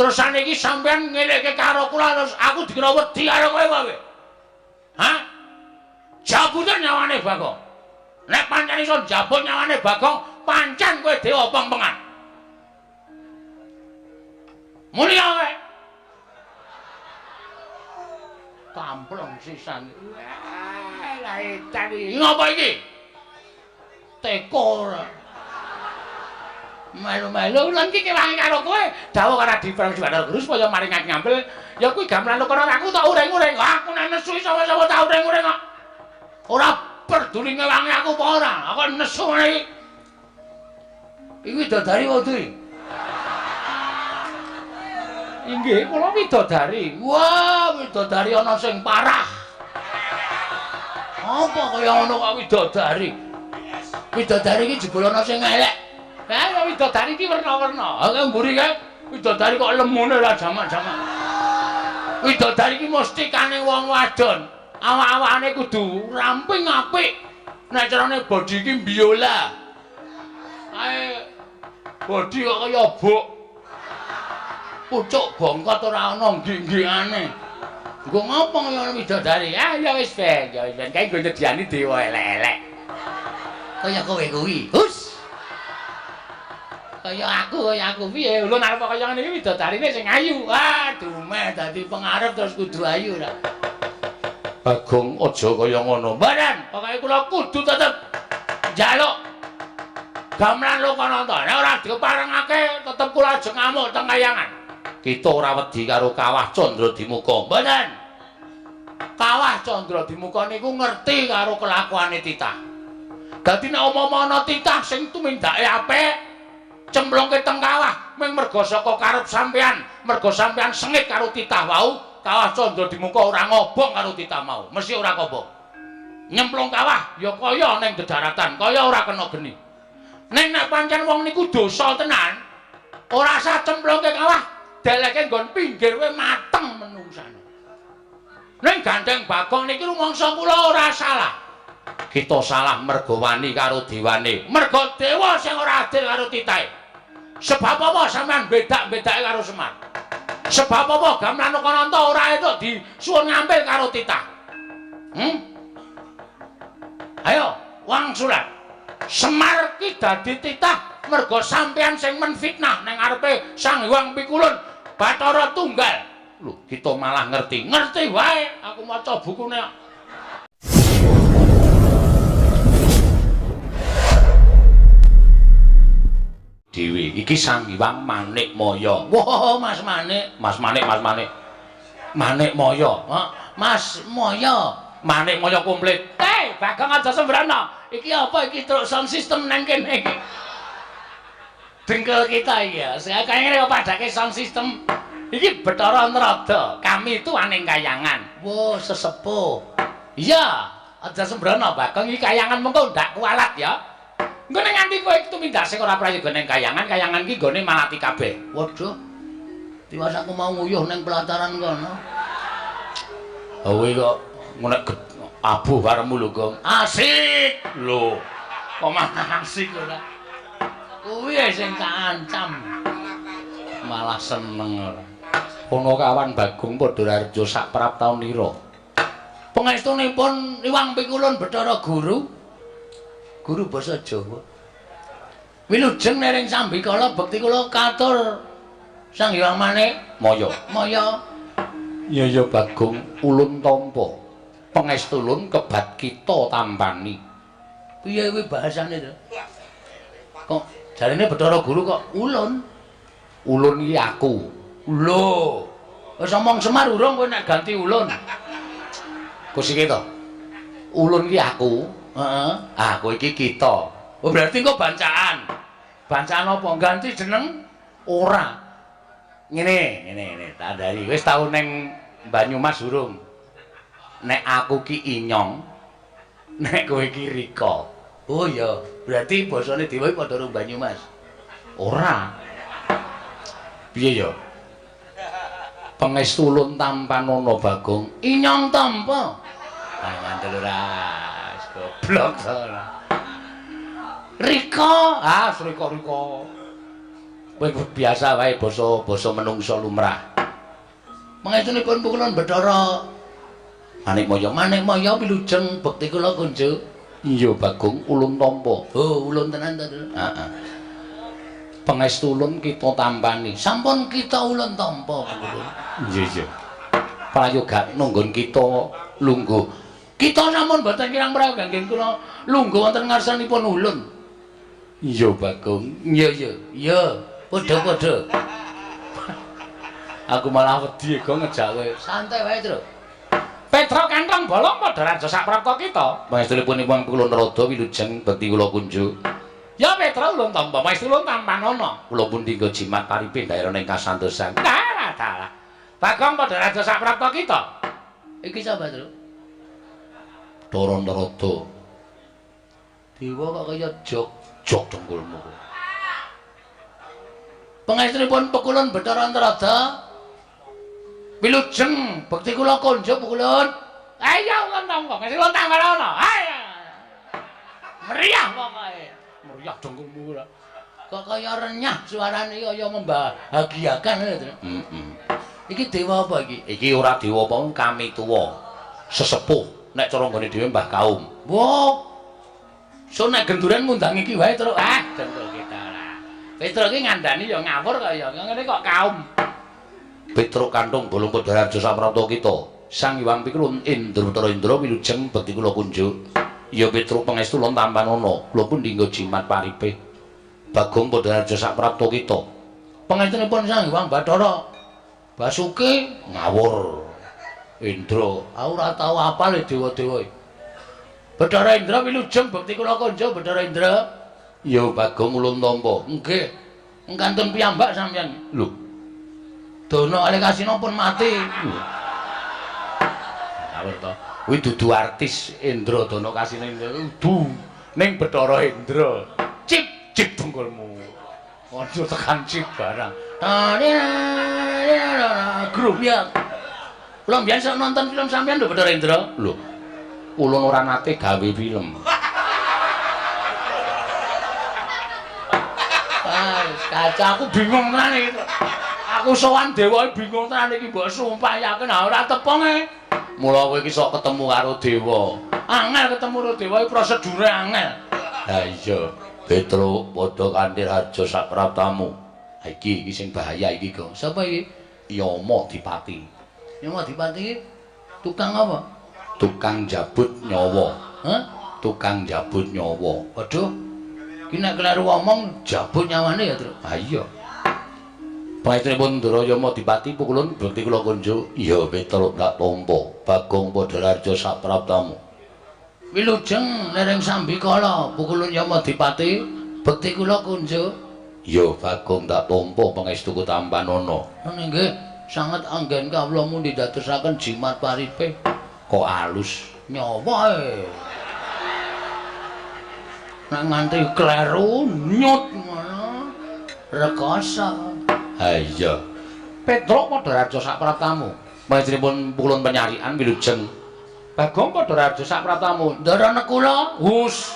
Terus saniki sampean ngelekke karo kula terus aku dikira wedi karo kowe apa kowe? Hah? Jabutan nyawane Bagong. Nek pancen iso njabut nyawane Bagong, pancen kowe dewa pengpengan. Muni kowe. Kampleng sisan. Wah, lah edan iki. Ngapa iki? Teko ora. Melu-melu lan iki kewangi karo kowe. Dawuh karo Adi Prabu Bathara Guru supaya maringake ngampil. Ya kuwi gamelan kono aku tak ureng-ureng. Aku nek nesu sapa-sapa tak ureng-ureng kok. Ora peduli ngewangi aku apa ora. Aku nesu ngene iki. Iki widodari wae. Inggih, kula widodari. Wah, widodari ana sing parah. Apa kaya ngono kok widodari? Widodari iki jebul ana sing elek. Ha, widodari iki werna-werna. Ha, mburi kae widodari kok lemune ora jamak-jamak. Widodari iki mustikane wong wadon. Awak-awakane kudu ramping apik. Nek carane body iki biola. Kae body kok kaya buk. Pucuk bongkot ora ana nggik-nggikane. Nggo ngopo kaya widodari? Ah ya wis ben, ya wis ben. Kae nggo nyediani dewa elek-elek. Kaya kowe kuwi. Hus. Kaya aku piye? Ulun arep kaya ngene iki widodarine sing ayu. Ah, dumeh dadi pengarep terus kudu ayu ra. Bagong aja kaya ngono. Mboten, pokoke kula kudu tetep njaluk gamelan Lokananta. Nek ora diparengake tetep kula ajeng ngamuk teng kayangan. Kita ora wedi karo Kawah Candradimuka. Mboten. Kawah Candradimuka niku ngerti karo kelakuane titah. Dadi nek umpama ana titah sing tumindake apik, cemplungke teng kawah ming merga saka karep sampean, merga sampean sengit karo titah wau, Kawah Candradimuka ora ngobong karo titah mau, mesti ora kobong. Nyemplung kawah ya kaya ning dedaratan, kaya ora kena geni. Ning nek pancen wong niku dosa tenan, ora usah cemplungke kawah, deleke nggon pinggir kowe mateng menungsane. Ning gandeng Bagong niki rumangsa kula ora salah. Kita salah merga wani karo dewane. Merga dewa sing ora adil karo titahe. Sebab apa sampean bedak-bedake karo Semar? Sebab apa gamelan Lokananta ora entuk disuwun ngampil karo titah? Ayo, wangsulan. Semar ki dadi titah merga sampean sing menfitnah ning ngarepe Sang Hyang Pikulun Bathara Tunggal. Lho, kita malah ngerti. Ngerti wae, aku maca bukune. Dewi, iki Sang Hyang Manik Maya. Wah, Mas Manik, Mas Manik, Mas Manik. Manik Maya. Mas Maya. Manik Maya komplit. Hei, Bagong aja sembrono. Iki apa iki truk sound system nang kene iki? Dengkul kita iki ya. Saya kaya ngene kok padake sound system. Iki Bathara Narada. Kami itu aning kayangan. Wah, sesepuh. Iya, aja sembrono Bagong iki kayangan mengko ndak kualat ya. Engko nek nganti kowe tumindak sing ora prayoga ning kayangan, kayangan iki nggone malati kabeh. Waduh. Tiwas aku mau nguyuh ning pelataran kono. Kowe kok nek abuh karemu lho, Gong. Asik. Lho. Kok malah asik ora? Kuwi sing tak ancam. Malah seneng ora. Kono kawan Bagong padha raharja sak prap taun ira. Pangestunipun Iwang Pikulun Bathara Guru. Guru basa Jawa. Wilujeng nering sambikala bekti kula katur Sang Hyang Manik Maya. Maya. Ya ya Bagong ulun tampa. Pangestulun kebat kita tampani. Piye kuwi bahasane to? Kok jarene Bathara Guru kok ulun? Ulun iki aku. Lho. Wis omong Semar urung kowe nek ganti ulun. Kusike to. Ulun iki aku. Heeh. Ah, kowe iki kita. Oh, berarti engko bancaan. Bancaan apa? Ganti jeneng? Ora. Ngene, ngene, ngene, tak andani. Wis tau ning Banyumas urung? Nek aku ki Inyong, nek kowe ki Rika. Oh iya, berarti basane dewa padha karo Banyumas. Ora. Piye ya? Pangestu ulun tampanana Bagong. Inyong tampa. Ah, ngandel ora. Goblok to ora. Rika, ah Rika Rika. Kowe biasa wae basa-basa menungsa lumrah. Pangestunipun Pukulun Bathara Manikmaya, Manikmaya wilujeng bekti kula kunjuk. Iya Bagong, ulun tampa. Oh, ulun tenan to, Tru? Heeh. Pangestu ulun kita tampani. Sampun kita ulun tampa, Pukulun. Iya, iya. Prayoga nunggon kita lungguh. Kita sampun boten kirang prayoga nggih kula lungguh wonten ngarsanipun ulun. Iya Bagong. Iya, iya. Iya, padha-padha. Aku malah wedi kok ngejak kowe. Santai wae, Tru. Petruk Kantong Bolong padha raja saprapta kita. Pangestunipun Pukulun Rada wilujeng bekti kula kunjuk. Ya Petruk ulun tampa, pangestu ulun tampanana. Kula pun tinggal jimat paripe daerah ing kasantosan. Dalah, dalah. Bagong padha raja saprapta kita. Iki sapa, Tru? Bathara Narada. Dewa kok kaya jog-jog dengkulmu. Pangestunipun Pukulun Bathara Narada. Wilujeng bekti kula kunjuk Pukulun. Ayo ulun tampa, mesti ulun tampanana. Ayo. Meriah pokoke. Meriah dengkulmu ora. Kok kaya renyah suarane kaya membahagiakan lho, Tru. Heeh. Iki dewa apa iki? Iki ora dewa apa kami tuwa. Sesepuh nek cara nggone dhewe Mbah Kaum. Wah. So nek genduren ngundang iki wae, Tru. Ah, dengkul kita lah. Petruk iki ngandani ya ngawur kaya ngene kok kaum. Petruk Kantung Bolong Padha Raja saprapta kita. Sang Hyang Pikulun Indra Bathara Indra wilujeng bekti kula kunjuk. Ya Petruk pangestu ulun tampanana. Kula pun dinggo jimat paripe. Bagong Padha Raja saprapta kita. Pangestunipun Sang Hyang Bathara Basuki ngawur. Indra, aku ora tau apal dewa-dewa. Bathara Indra wilujeng bekti kula kunjuk Bathara Indra. Ya Bagong ulun tampa. Nggih. Kantun piyambak sampeyan. Lho. Dono kalih Kasino pun mati. Ngawur to. Kuwi dudu artis Indra Dono Kasino Indra kudu ning Bathara Indra. Cip cip dengkulmu. Aja tekan cip barang. Grup ya. Kula mbiyen sok nonton film sampeyan lho Bathara Indra. Lho. Ulun ora nate gawe film. Ah, kaca aku bingung tenan iki. Aku sowan dewa bingung tenan iki mbok sumpah yakin ora tepung e. Mula kowe iki sok ketemu karo dewa. Angel ketemu karo dewa iki prosedure angel. Ha iya, Petruk padha kanthi raja sapraptamu. Ha iki iki sing bahaya iki, Gong. Sapa iki? Yama Dipati. Yama Dipati tukang apa? Tukang jabut nyawa. Hah? Tukang jabut nyawa. Waduh. Iki nek kleru omong jabut nyawane ya, Truk. Ha iya. Pangestunipun Ndara Yama Dipati Pukulun bekti kula kunjuk. Iya Petruk tak tampa. Bagong padha raja sapraptamu. Wilujeng lereng sambikala Pukulun Yama Dipati bekti kula kunjuk. Iya Bagong tak tampa pangestuku tampanana. Nggih, sanget anggen kawula mundi dadosaken jimat paripe. Kok alus nyawa e. Nek nganti kleru nyut ngono rekoso. Ha iya. Petruk padha raja sapraptamu. Pangestunipun Pukulun penyarikan wilujeng. Bagong padha raja sapraptamu. Ndara Nekula, hus.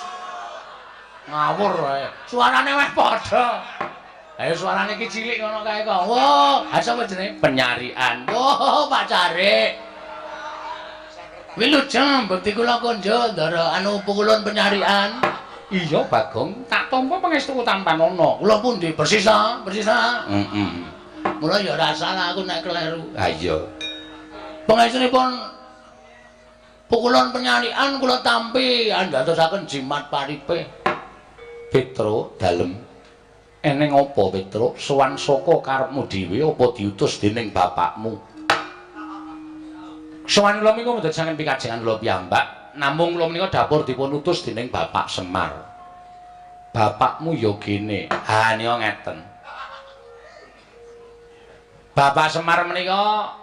Ngawur wae. Suarane weh padha. Ayo suarane iki cilik ngono kae kok. Wah, ha sapa jenenge? Penyarikan. Wah, Pak Carik. Wilujeng bekti kula kunjuk ndara anu Pukulun penyarikan. Iya Bagong, tak tampa pangestuku tampanana. Kula pundi? Persis ta? Persis ta? Heeh. Mula ya ora salah aku nek kleru. Ha iya. Pangestunipun Pukulun penyarikan kula tampi andadosaken jimat paripe. Petruk dalem. Eneng apa Petruk? Sowan saka karepmu dhewe apa diutus dening bapakmu? Sowan kula menika mboten saking pikajengan kula piyambak, namung kula menika dapur dipun utus dening Bapak Semar. Bapakmu ya gene. Ha nika ngeten. Bapak Semar menika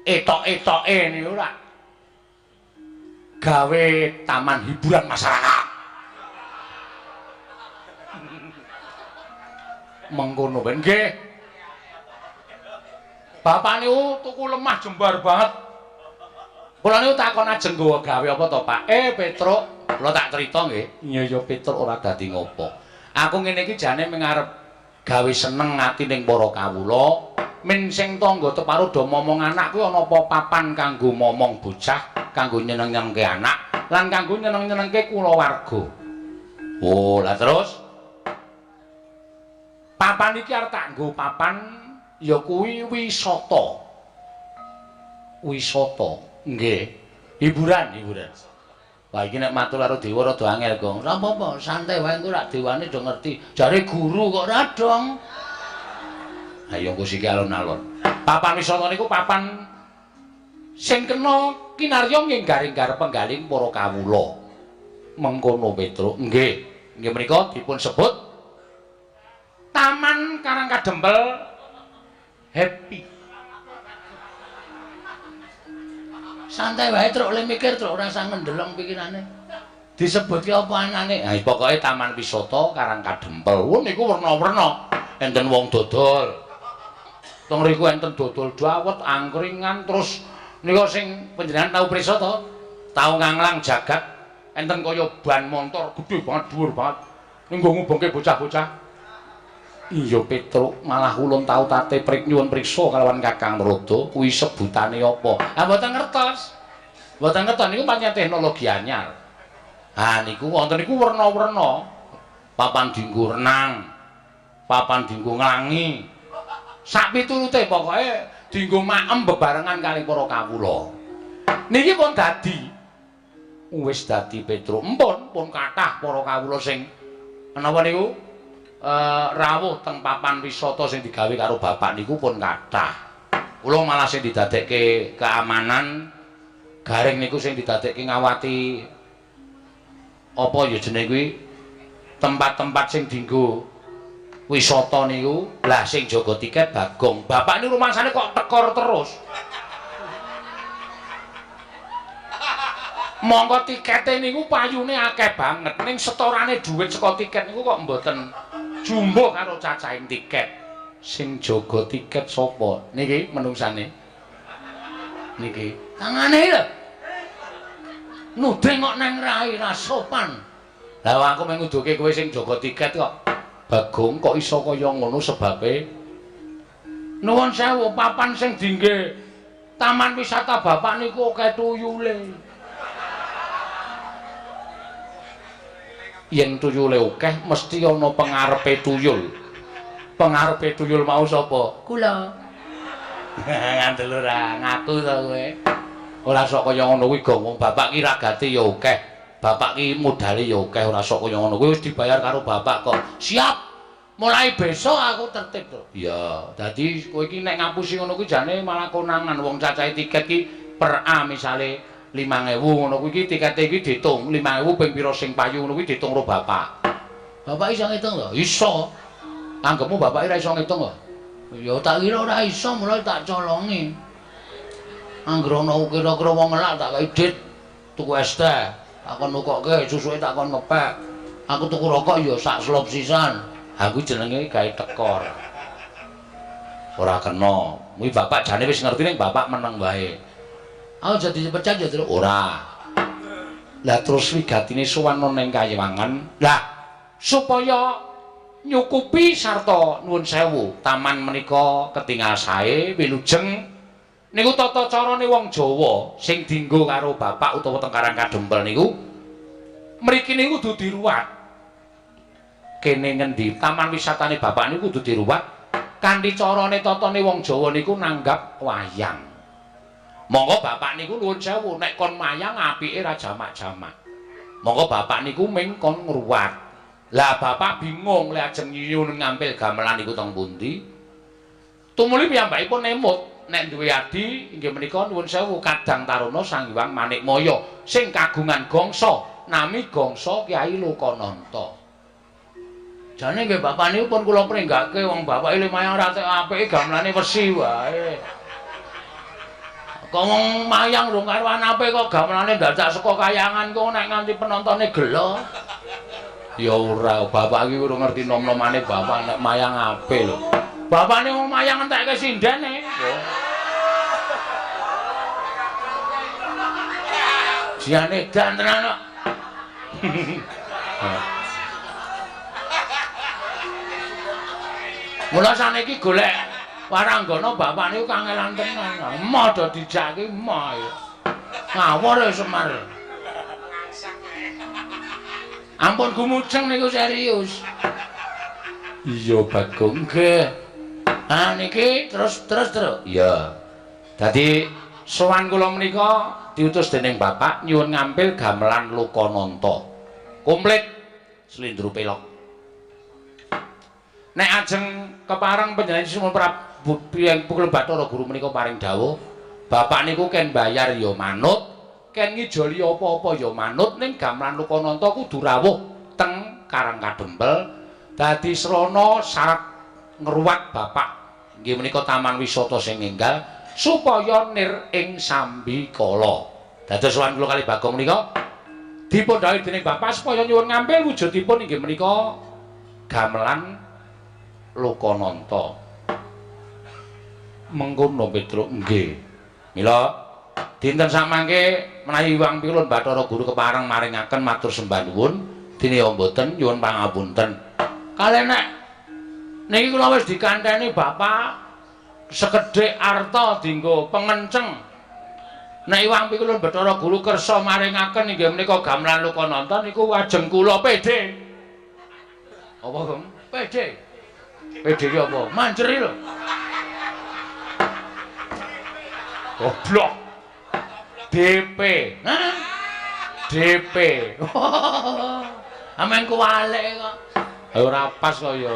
etok-etoke niku ora gawe taman hiburan masyarakat. Mengkono ben nggih. Bapak niku tuku lemah jembar banget. Kula niku takon ajeng nggawa gawe apa to, Pak? Petruk, kula tak crita nggih. Iya ya Petruk ora dadi ngopo. Aku ngene iki jane mung arep Gawe seneng atining para kawula, min sing tangga teparo do momong anak kuwi ana apa papan kanggo momong bocah, kanggo nyeneng-nyenengke anak lan kanggo nyeneng-nyenengke kulawarga. Oh, lah terus papan iki arep tak nggo papan ya kuwi wisata. Wisata, nggih. Hiburan, hiburan. Wah, iki nek matur karo dewa rada angel, Gong. Ora apa-apa, santai wae engko rak dewane do ngerti. Jare guru kok ora dong. Ayo engko siki alon-alon. Papan wisata niku papan sing kena kinarya nginggar-inggar penggaling para kawula. Mengkono Petruk. Nggih. Nggih menika dipun sebut Taman Karang Kadempel Happy. Santai wae truk le mikir truk ora usah ngendeleng pikirane. Disebutke apa anane? Ha pokoke Taman Wisata Karang Kadempel. Wo niku werna-werna. Enten wong dodol. Teng riku enten dodol dawet, angkringan, terus nika sing panjenengan tau prisa to? Tau nganglang jagat enten kaya ban montor gedhe banget, dhuwur banget. Ning nggo ngubengke bocah-bocah. Iya Petruk, malah ulun tau tate prik nyuwun priksa kalawan Kakang Narada kuwi sebutane apa? Ah mboten ngertos. Mboten ngertos niku pancen teknologi anyar. Ha niku wonten niku werna-werna. Papan dienggo renang, papan dienggo nglangi. Sak piturute pokoke dienggo maem bebarengan kalih para kawula. Niki pun dadi. Wis dadi Petruk. Empun pun kathah para kawula sing menapa niku? Rawuh teng papan wisata sing digawe karo bapak niku pun kathah. Kula malah sing didadekke keamanan garing niku sing didadekke ngawati apa ya jenenge kuwi tempat-tempat sing dienggo wisata niku. Lah sing jaga tiket Bagong. Bapak niku rumangsane kok tekor terus. Mongko tikete niku payune akeh banget ning setorane dhuwit saka tiket niku kok mboten jumbuh karo cacahing tiket. Sing jaga tiket sapa? Niki menungsane. Niki tangane lho. Nuding kok nang rai ra sopan. Lah aku mung nguduke kowe sing jaga tiket kok. Bagong kok iso kaya ngono sebabe? Nuwun sewu, papan sing dingge taman wisata bapak niku akeh tuyule. Yen tuyule akeh mesti ana pengarepe tuyul. Pengarepe tuyul mau sapa? Kula. Ngandel ora ngaku to kowe. Ora sok kaya ngono kuwi Gong. Wong bapak ki ragate ya akeh. Bapak ki modale ya akeh, ora sok kaya ngono kuwi wis dibayar karo bapak kok. Siap. Mulai besok aku tertib to. Iya, dadi kowe iki nek ngapusi ngono kuwi jane malah konangan wong cacahe tiket ki per A misale 5.000 ngono kuwi iki tikete iki diitung 5.000 ping pira sing payu ngono kuwi diitung karo bapak. Bapak iso ngitung to? Iso. Anggepmu bapak ora iso ngitung kok? Ya tak kira ora iso mulai tak colongi. Angger ana kira-kira wong ngelak tak kei dit tuku es teh, tak kon nukokke susuke tak kon ngepek. Aku tuku rokok ya sak slop sisan. Ha kuwi jenenge gawe tekor. Ora kena. Kuwi bapak jane wis ngerti ning bapak meneng wae. Aku jadi dipecat ya, Truk? Ora. Lah terus wigatine sowan ning Kayiwangan. Lah supaya nyukupi sarta nuwun sewu, taman menika ketingal sae wilujeng niku tata carane wong Jawa sing dienggo karo bapak utawa teng Karang Kadempel niku mriki niku kudu diruwat. Kene ngendi taman wisatane bapak niku kudu diruwat kanthi carane tatane wong Jawa niku nanggap wayang. Monggo bapak niku nuwun sewu nek kon mayang apike ra jamak-jamak. Monggo bapak niku ming kon ngruwat. Lah bapak bingung lek ajeng nyuwun ngampil gamelan niku teng pundi. Tumuli piyambakipun emut nek duwe adi inggih menika nuwun sewu Kadang Taruna Sang Hyang Manikmaya sing kagungan gangsa nami gangsa Kyai Lokananta. Jane nggih bapak niku pun kula pringgake wong bapak le mayang ra tek apike gamelane wesi wae. Kok wong mayang rung karuan apik kok gamelane dadak saka kayangan kok nek nganti penontone gelo. Ya ora, bapak iki urung ngerti nom-nomane bapak nek mayang apik lho. Bapakne wong mayang entekke sindene. Jiane edan tenan kok. Mula saniki golek waranggana bapak niku kangelan tenan. Emoh do dijak ki emoh. Ngawur ya Semar. Ampun gumujeng niku serius. Iya Bagong nggih. Ah niki terus. Iya. Dadi sowan kula menika diutus dening bapak nyuwun ngampil gamelan Lokananta. Komplit slendro pelok. Nek ajeng kepareng panjenengan Sumur Prabu Piyeng Pukul Bathara Guru menika paring dawuh, bapak niku ken bayar ya manut, ken ngijoli apa-apa ya manut, ning gamelan Lokananta kudu rawuh teng Karang Kadempel dadi srana syarat ngruwat bapak inggih menika taman wisata sing enggal supaya nir ing sambikala. Dados sowan kula kali Bagong menika dipun dhawuhi dening bapak supaya nyuwun ngampil wujudipun inggih menika gamelan Lokananta. Mengkono Petruk nggih. Mila dinten samangke menawi Hyang Pilun Bathara Guru kepareng maringaken matur sembah nuwun, dene ya mboten nyuwun pangapunten. Kalih nek niki kula wis dikanteni bapak sekedhik arta dienggo pengenceng. Nek Hyang Pikulun Bathara Guru kersa maringaken inggih menika gamelan Lokananta niku ajeng kula PD. Apa, Gong? PD. PD ki apa? Manjeri lho. Goblok. DP. Hah? DP. Amen kuwalik kok. Ora pas kok ya.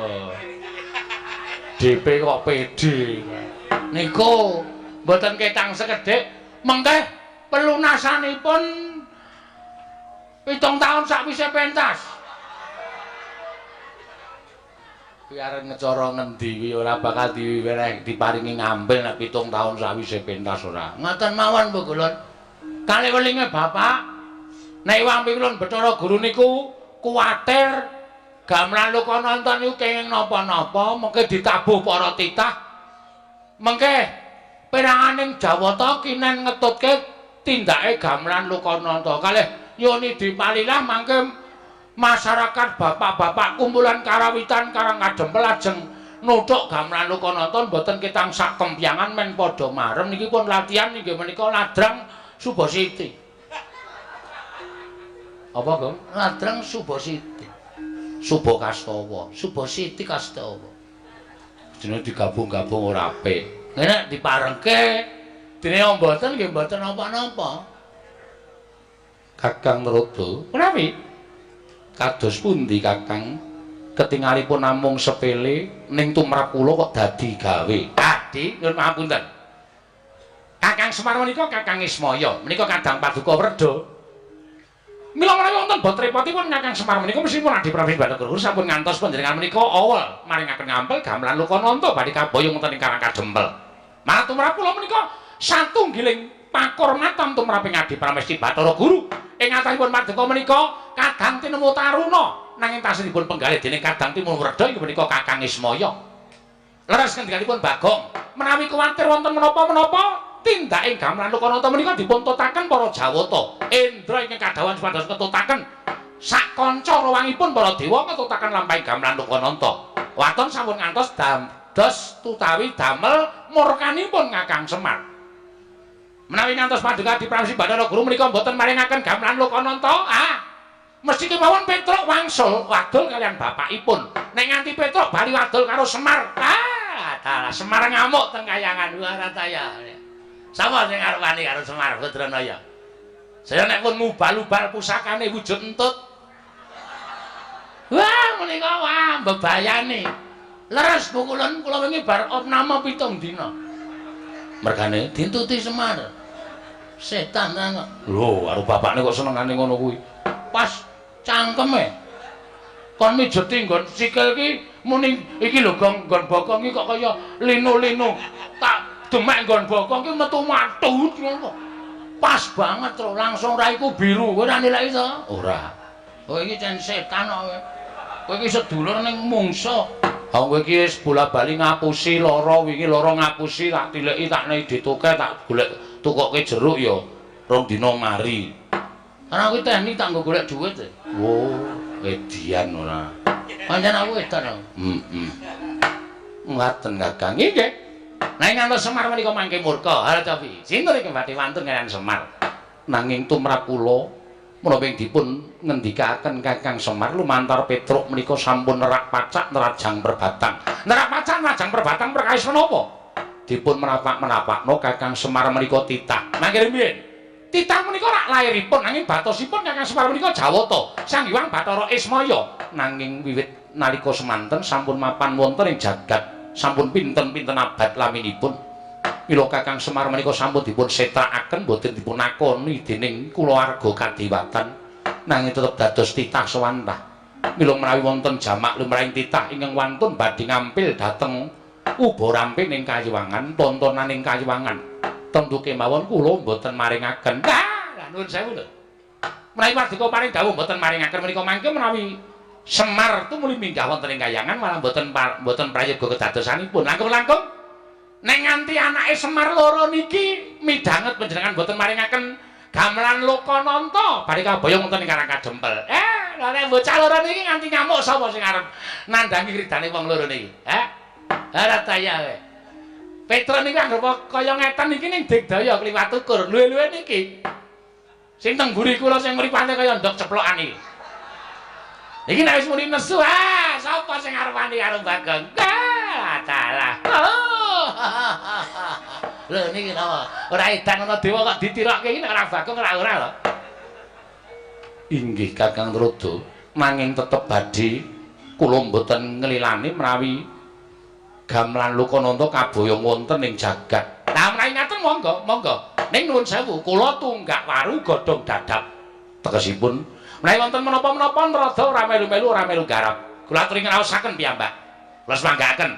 DP kok PD. Niku mboten ketang sekedhik mengke pelunasanipun 7 taun sakwise pentas. Kuwi arep ngecara ngendi kuwi ora bakal diwereh diparingi ngambil nek 7 taun sakwise pentas ora. Ngoten mawon Bu Gulun. Kalih welinge bapak nek Hyang Pikulun Bathara Guru niku kuwatir gamelan Lokananta niku kenging napa-napa mengke ditabuh para titah mengke peranganing Jawata kinen ngetutke tindake gamelan Lokananta. Kalih nyuwun dipalilah mangke masyarakat bapak-bapak kumpulan karawitan Karang Kadempel ajeng nuthuk gamelan Lokananta mboten ketang sak kempyangan men padha marem niki pun latihan inggih menika ladrang Subasiti. Apa, Gong? Ladrang Subasiti. Subakastawa, Subasiti Kastawa. Jenenge digabung-gabung ora apik. Nek diparengke dene mboten nggih mboten napa-napa. Kakang Narada, menawi kados pundi Kakang? Ketingalipun namung sepele ning tumrap kula kok dadi gawe. Adi, nyuwun pangapunten. Kakang Semar menika Kakang Ismaya, menika kadang paduka Werda. Mila menawi wonten bot repotipun Kakang Semar menika mesti Adi Prabu Bathara Guru sampun ngantos panjenengan menika awel maringaken ngampel gamelan Lokananta badhe kaboyong wonten ing Karang Kadempel. Malah tumrap kula menika satunggiling pakurmatan tumraping Adi Pramesti Bathara Guru ing atasipun paduka menika kadang tinemu taruna nanging tasih dipun penggalih dening kadang timun werda inggih menika Kakang Ismaya. Leres ngendikanipun Bagong, menawi kuwatir wonten menapa-menapa tindake gamelan Lokananta menika dipun tutaken para Jawata. Indra ingkang kadhawuhan supados ngetutaken sak kanca rawangipun para dewa ngetutaken lampahing gamelan Lokananta. Waton sampun ngantos dados tutawi damel murkanipun Kakang Semar. Menawi ngantos paduka Adi Pramesti Bathara Guru menika mboten maringaken gamelan Lokananta, ah mesti kemawon Petruk wangsul wadul kalian bapakipun. Nek nganti Petruk bali wadul karo Semar, ah dalah Semar ngamuk teng kayangan Warataya. Sapa sing arep wani karo Semar Badranaya? Saya nek pun ngubal-ubal pusakane wujud entut. Wah, menika wah bebayani. Leres pukulun kula wingi bar opname 7 dina. Mergane dintuti Semar. Setan ta kok. Lho, karo bapakne kok senengane ngono kuwi. Pas cangkeme. Kon mijeti nggon sikil ki muni iki lho gong nggon bokong iki kok kaya linu-linu. Tak demek nggon bokong ki metu matut ngono. Pas banget tro, langsung raiku biru. Kowe ora nilai to? Ora. Kowe iki cen setan kok kowe. Kowe iki sedulur ning mungsa. Ha kowe iki wis bola-bali ngapusi lara wingi lara ngapusi tak tileki tak nei dituke tak golek tukoke jeruk ya rong dina mari. Karena aku teknik tak nggo golek duit. Oh, edian ora. Pancen aku edan aku. Heeh. Ngaten Kakang. Nggih. Nek ngantos Semar menika mangke murka. Ha cobi. Sinten iki badhe wantun kaliyan Semar? Nanging tumrap kula menapa ing dipun ngendikaken Kakang Semar lumantar Petruk menika sampun nerak pacak nerajang perbatang. Nerak pacak nerajang perbatang perkawis menapa? Dipun menapak-menapakno Kakang Semar menika titah. Mangke rumiyin. Titah menika rak lairipun nanging batosipun Kakang Semar menika Jawata, Sang Hyang Bathara Ismaya. Nanging wiwit nalika semanten sampun mapan wonten ing jagat, sampun pinten-pinten abad laminipun. Mila Kakang Semar menika sampun dipun setrakaken boten dipun akoni dening kulawarga kadewatan, nanging tetep dados titah sewantah. Mila menawi wonten jamak lumrahing titah ingkang wantun badhe ngampil dhateng uba rampe ning kayiwangan, tontonan ing kayiwangan, tentu kemawon kula mboten maringaken. Ah, nuwun sewu lho. Menawi pardika paring dawuh mboten maringaken menika mangke menawi Semar tumuli minggah wonten ing kayangan malah mboten mboten prayoga kedadosanipun. Langkung-langkung nek nganti anake Semar loro niki midhanget panjenengan mboten maringaken gamelan Lokananta badhe kaboyong wonten ing Karang Kadempel. Lha nek bocah loro niki nganti ngamuk sapa sing arep nandhangi kridane wong loro niki? Heh? Ora taya kowe. Petro niku anggere kaya ngeten iki ning digdaya kliwat ukur. Luwe-luwe niki. Sing teng mburi kula sing mripate kaya ndok ceplokan iki. Iki nek wis muni nesu, ah, sapa sing arep wani karo Bagong? Ah, dalah. Oh. Lho niki napa? Ora edan ana dewa kok ditirokke iki nek ora Bagong ora ora lho. Inggih Kakang Trada, nanging tetep badhe kula mboten nglilani menawi gamelan Lokananta kaboyong wonten ing jagat. Lah menawi ngaten monggo, monggo. Ning nuwun sewu, kula tunggak waru godhong dadap. Tegesipun menawi wonten menapa-menapa Narada ora melu-melu ora melu garap. Kula aturi ngraosaken piyambak. Kula semanggaaken.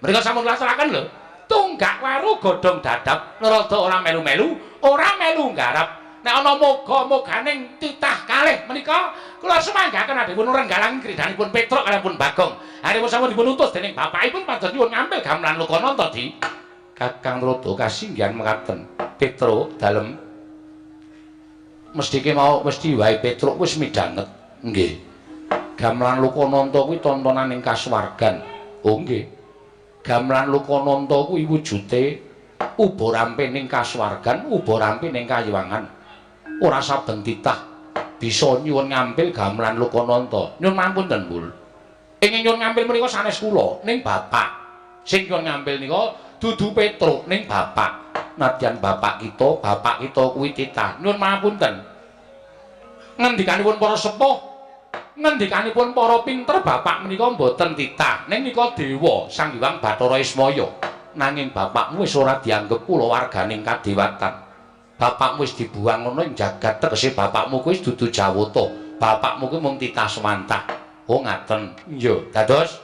Mriku sampun kula aturaken lho. Tunggak waru godhong dadap, Narada ora melu-melu, ora melu garap. Nek ana moga-moganing titah kalih menika kula semanggaken adhipun renggalang kridanipun Petruk kaliyan Bagong. Aripun sampun dipun utus dening bapakipun pados nyuwun ngampil gamelan Lokananta di Kakang Trada kasinggihan mekaten. Petruk dalem mestike mau mesti wae Petruk wis midhanget. Nggih. Gamelan Lokananta kuwi tontonan ing kasuwargan. Oh nggih. Gamelan Lokananta kuwi wujude uba rampe ning kasuwargan, uba rampe ning kayiwangan. Ora saben titah bisa nyuwun ngampil gamelan Lokananta. Nyuwun mampunten, Mbul. Ingkang nyuwun ngampil menika sanes kula, ning bapak. Sing nyuwun ngampil nika dudu Petruk, ning bapak. Nadyan bapak kita kuwi titah. Nyuwun mapunten. Ngendikanipun para sepuh, ngendikanipun para pinter bapak menika mboten titah, ning nika dewa Sang Hyang Bathara Ismaya. Nanging bapakmu wis ora dianggep kulawarganing kadewatan. Bapakmu wis dibuang ngono ing jagat, tegese bapakmu kuwi dudu Jawata. Bapakmu kuwi mung titah swantah. Oh ngaten. Iya, dados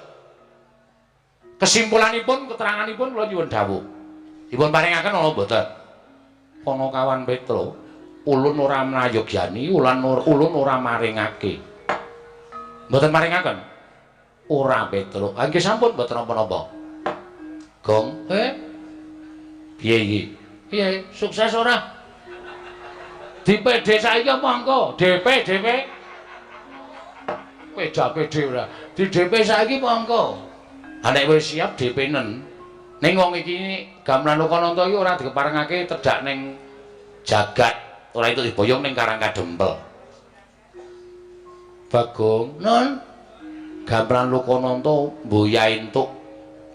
kesimpulanipun keteranganipun kula nyuwun dawuh. Dipun paringaken ana mboten? Panakawan Petro, ulun ora mrayogyani, ulun ora maringake. Mboten maringaken? Ora Petro. Ah nggih sampun mboten napa-napa. Gong, piye iki? Piye? Sukses ora? Di PD saiki apa engko? DP, DP. Peda PD ora. Di DP saiki apa engko? Ha nek wis siap DP-nen. Ning wong iki gamelan Lokananta iki ora dikeparengake tedhak ning jagat, ora itu diboyong ning Karang Kadempel. Bagong, nun gamelan Lokananta mboya entuk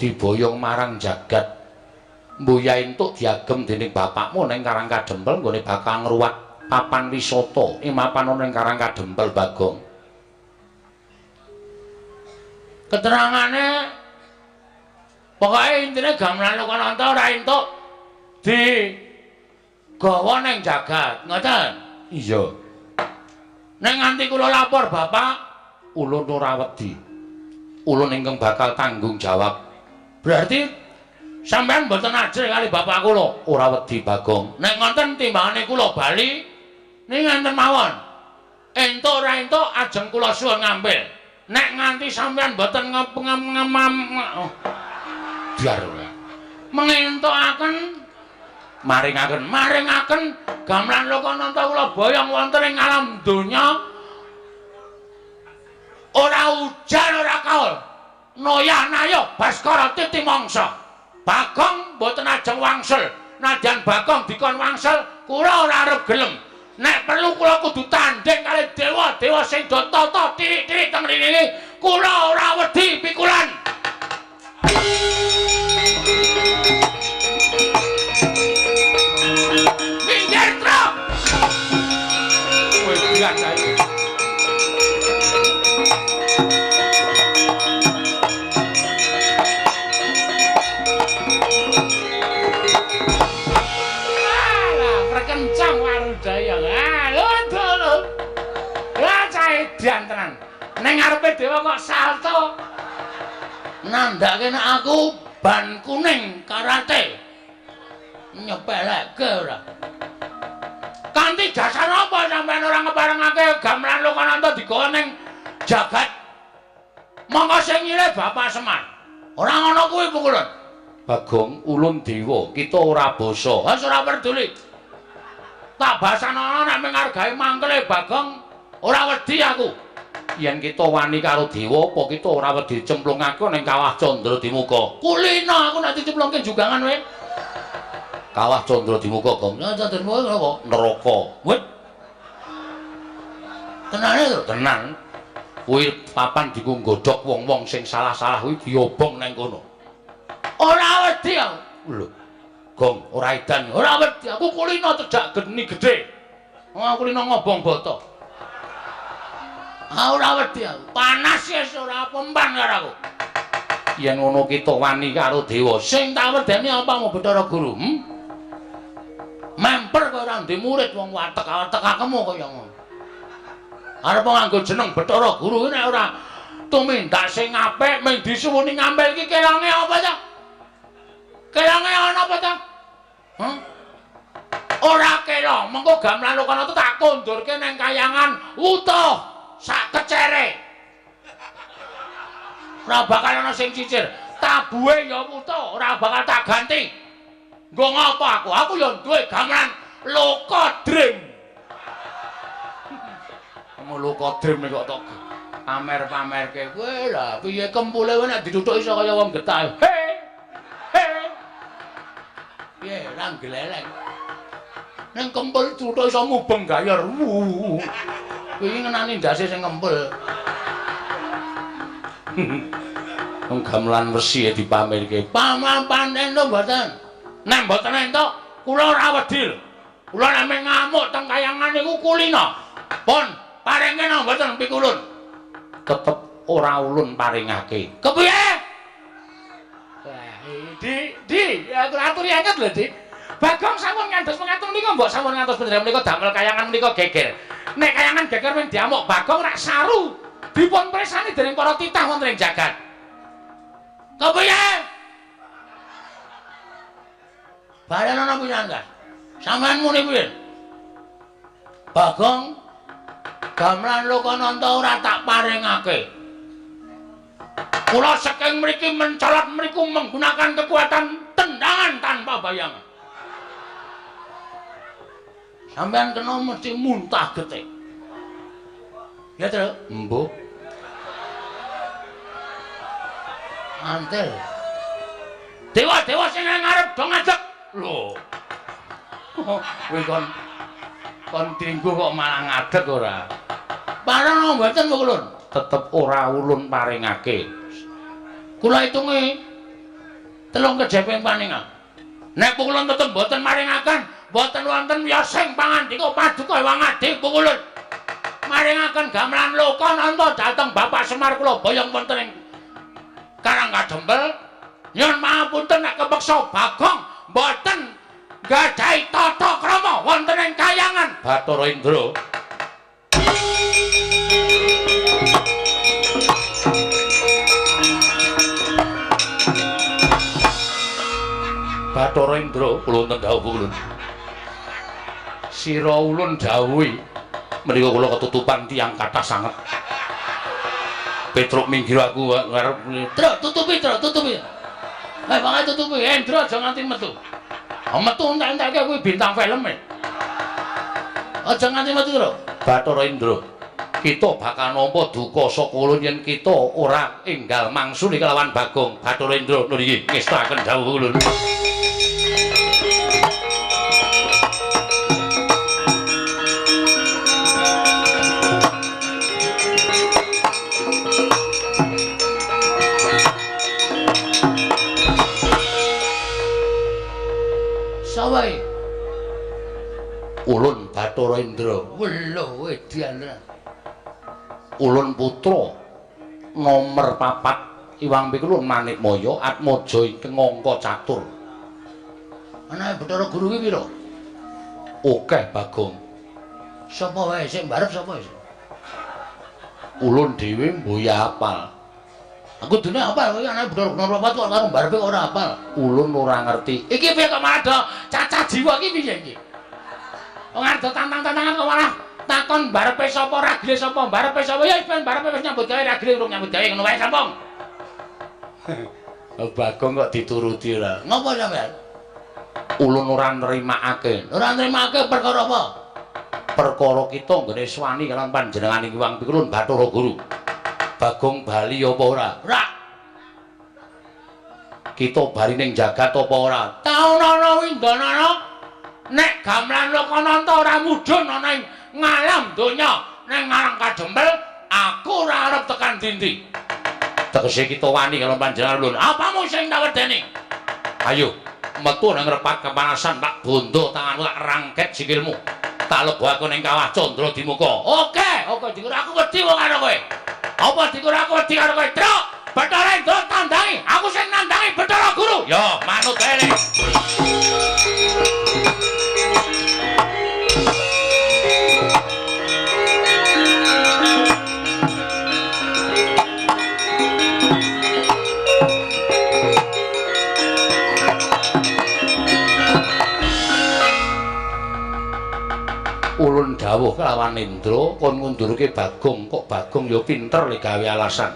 diboyong marang jagat. Mboya entuk diagem dening bapakmu ning Karang Kadempel nggone bakal ngruwat papan wisata ing mapan ana ning Karang Kadempel Bagong. Keterangane pokoke intine gamelan Lokananta ora entuk di gawa ning jagat, ngoten? Iya. Nek nganti kula lapor bapak, ulun ora wedi. Ulun ingkang bakal tanggung jawab. Berarti sampean mboten ajrih kali bapak kula? Ora wedi Bagong. Nek ngoten timbangane kula bali ning ngenten mawon. Entuk ora entuk ajeng kula suwun ngampil. Nek nganti sampean mboten ngem biar ora. Mengentukaken maringaken maringaken gamelan Lokananta kula boyong wonten ing alam donya ora ujan ora kaul. Noya-naya Baskara titi mangsa. Bagong mboten ajeng wangsul. Nadyan Bagong dikon wangsul, kula ora arep gelem. Nek perlu kula kudu tandhing kalih dewa-dewa sing do tata tirik-tirik teng mriki. Kula ora wedi pikulan. Minggir, Truk. Kowe bilang ae. Alah, prekencang Warudaya. Ah, lho, lho. Lah cah edan tenan. Ning ngarepe dewa kok salto. Nandhake nek aku ban kuning karate. Nyepelekke ora. Kanthi dasar apa sampeyan ora ngeparengake gamelan Lokananta digawa ning jagat? Monggo sing nyilih Bapak Semar. Ora ngono kuwi pukulun. Bagong ulun dewa, kita ora basa. Wis ora peduli. Tak basana nek menghargai mangkele Bagong ora wedi aku. Yen kita wani karo dewa apa kita ora wedi cemplungake ning Kawah Candra Dimuka? Kulina aku nek dicemplungke jugangan kowe. Kawah Candra Dimuka, Gong. Candra Dimuka napa? Neraka. Wit. Tenane to? Tenan. Kuwi papan dienggo nggodhog wong-wong sing salah-salah kuwi diobong nang kono. Ora wedi aku. Lho. Gong, ora edan. Ora wedi aku kulina cedhak geni gedhe. Wong kulina ngobong bata. Ah, ora wedi aku. Panas wis ora pemban karo aku. Yen ngono kita wani karo dewa. Sing tak wedeni apamu Bathara Guru? Memper kaya ora ndek murid wong watek-watekakemu kaya ngono. Arep nganggo jeneng Bathara Guru nek ora tumindak sing apik mung disuwuni ngampil iki kelonge apa ta? Kelonge ana apa ta? Hah? Ora kelong, mengko gamelan Lokananta tak kondurke nang kayangan wutuh sak kecere. Ora bakal ana sing cicir. Tabuhe ya wutuh, ora bakal tak ganti. Nggo ngapa aku? Aku ya duwe gamelan Loka Dream. Kamu Loka Dream kok tok pamer-pamerke. Kowe lah piye kempule kowe nek dituthuk iso kaya wong getah. He. He. Piye ra gleleng. Ning kempul tuthuk iso mubeng gayor. Kuwi ngenani ndase sing kempul. Wong gamelan wesi dipamerke. Paman entuk mboten? Nek mboten entuk, kula ora wedi lho. Kula nek ngamuk teng kayangan niku kulina. Pun paringe napa mboten pikulun? Tetep ora ulun paringake. Kepiye? Wah, Di, aku aturi anget lho, Di. Bagong sampun ngantos pengatur menika mbok sampun ngantos panjenengan menika damel kayangan menika geger. Nek kayangan geger men diamuk Bagong rak saru. Dipun presani dening para titah wonten ing jagat. Kepiye? Bareng ana pisan. Sampeyan muni piye? Bagong gamelan Lokananta ora tak paringake. Kula saking mriki mencolot mriku menggunakan kekuatan tendangan tanpa bayangan. Sampeyan kena mesti muntah getih. Ya, Tru? Embuh. Antel. Dewa-dewa sing ngarep do ngadeg. Lho. Kowe kon dinggo kok malah ngadeg ora? Pareng mboten ulun. Tetep ora ulun paringake. Kula hitungi 3 kejeping paningan. Nek pukulun tetep mboten maringaken, mboten wonten wiyosing pangandika paduka Hyang Adi pukulun. Maringaken gamelan Lokananta dhateng Bapak Semar kula boyong wonten ing Karang Kadempel. Nyuwun pangapunten nek kepeksa Bagong mboten nggadahi tata krama wonten ing kayangan Bathara Indra. Bathara Indra kula wonten dawuh ulun. Sira ulun dawuhi menika kula ketutupan tiyang kathah sanget. Petruk minggir aku ngarep. Truk tutupi, Truk tutupi. Banget tutupi. Endra aja nganti metu. Metu entek-enteke kuwi bintang film e. Aja nganti metu, Truk. Bathara Indra. Kita bakal nampa duka saka ulun yen kita ora enggal mangsuli kelawan Bagong Bathara Indra. Nun iki ngestakaken dawuh ulun. Sawai ulun Bathara Indra. Welo edan. Ulun putra nomer 4 Iwang Pikulun Manikmaya Atmaja ingkang angka catur. Anake Bathara Guru ki pira? Akeh Bagong. Sapa wae sing mbarep sapa wis? Ulun dhewe mboya apal. Aku dene apal kowe anake Bathara Guru 4 kok karo mbarepe ora apal. Ulun ora ngerti. Iki piye kok malah do cacah jiwa iki piye iki? Wong arep tantang-tantangan kok malah takon barepe sapa ragile sapa barepe sapa ya ben barepe wis nyambut gawe ragile urung nyambut gawe ngono wae sampung. Bagong kok dituruti ora. Ngopo sampean? Ulun ora nrimakake. Ora nrimakake perkara apa? Perkara kita nggone swani kalawan panjenengane Hyang Pikulun Bathara Guru. Bagong bali apa ora? Ora. Kita bali ning jagat apa ora? Taunana windanana. Nek gamelan Lokananta ora mudhun ana ing ngalam donya ning ngarang kadempel, aku ora arep tekan dindi. Tegese kita wani karo panjenengan ulun. Apamu sing tak wedeni? Ayo, metu nang repat kepanasan tak bondo tanganmu tak rangket sikilmu. Tak lebokake ning kawah Candra Dimuka. Oke, oke dikira aku wedi wong karo kowe. Apa dikira aku wedi karo kowe? Truk, Bathara Indra tandangi, aku sing nandangi Bathara Guru. Ya, manut ae. Ulun dawuh kelawan Indra kon ngundurke Bagong, kok Bagong ya pinter le gawe alasan.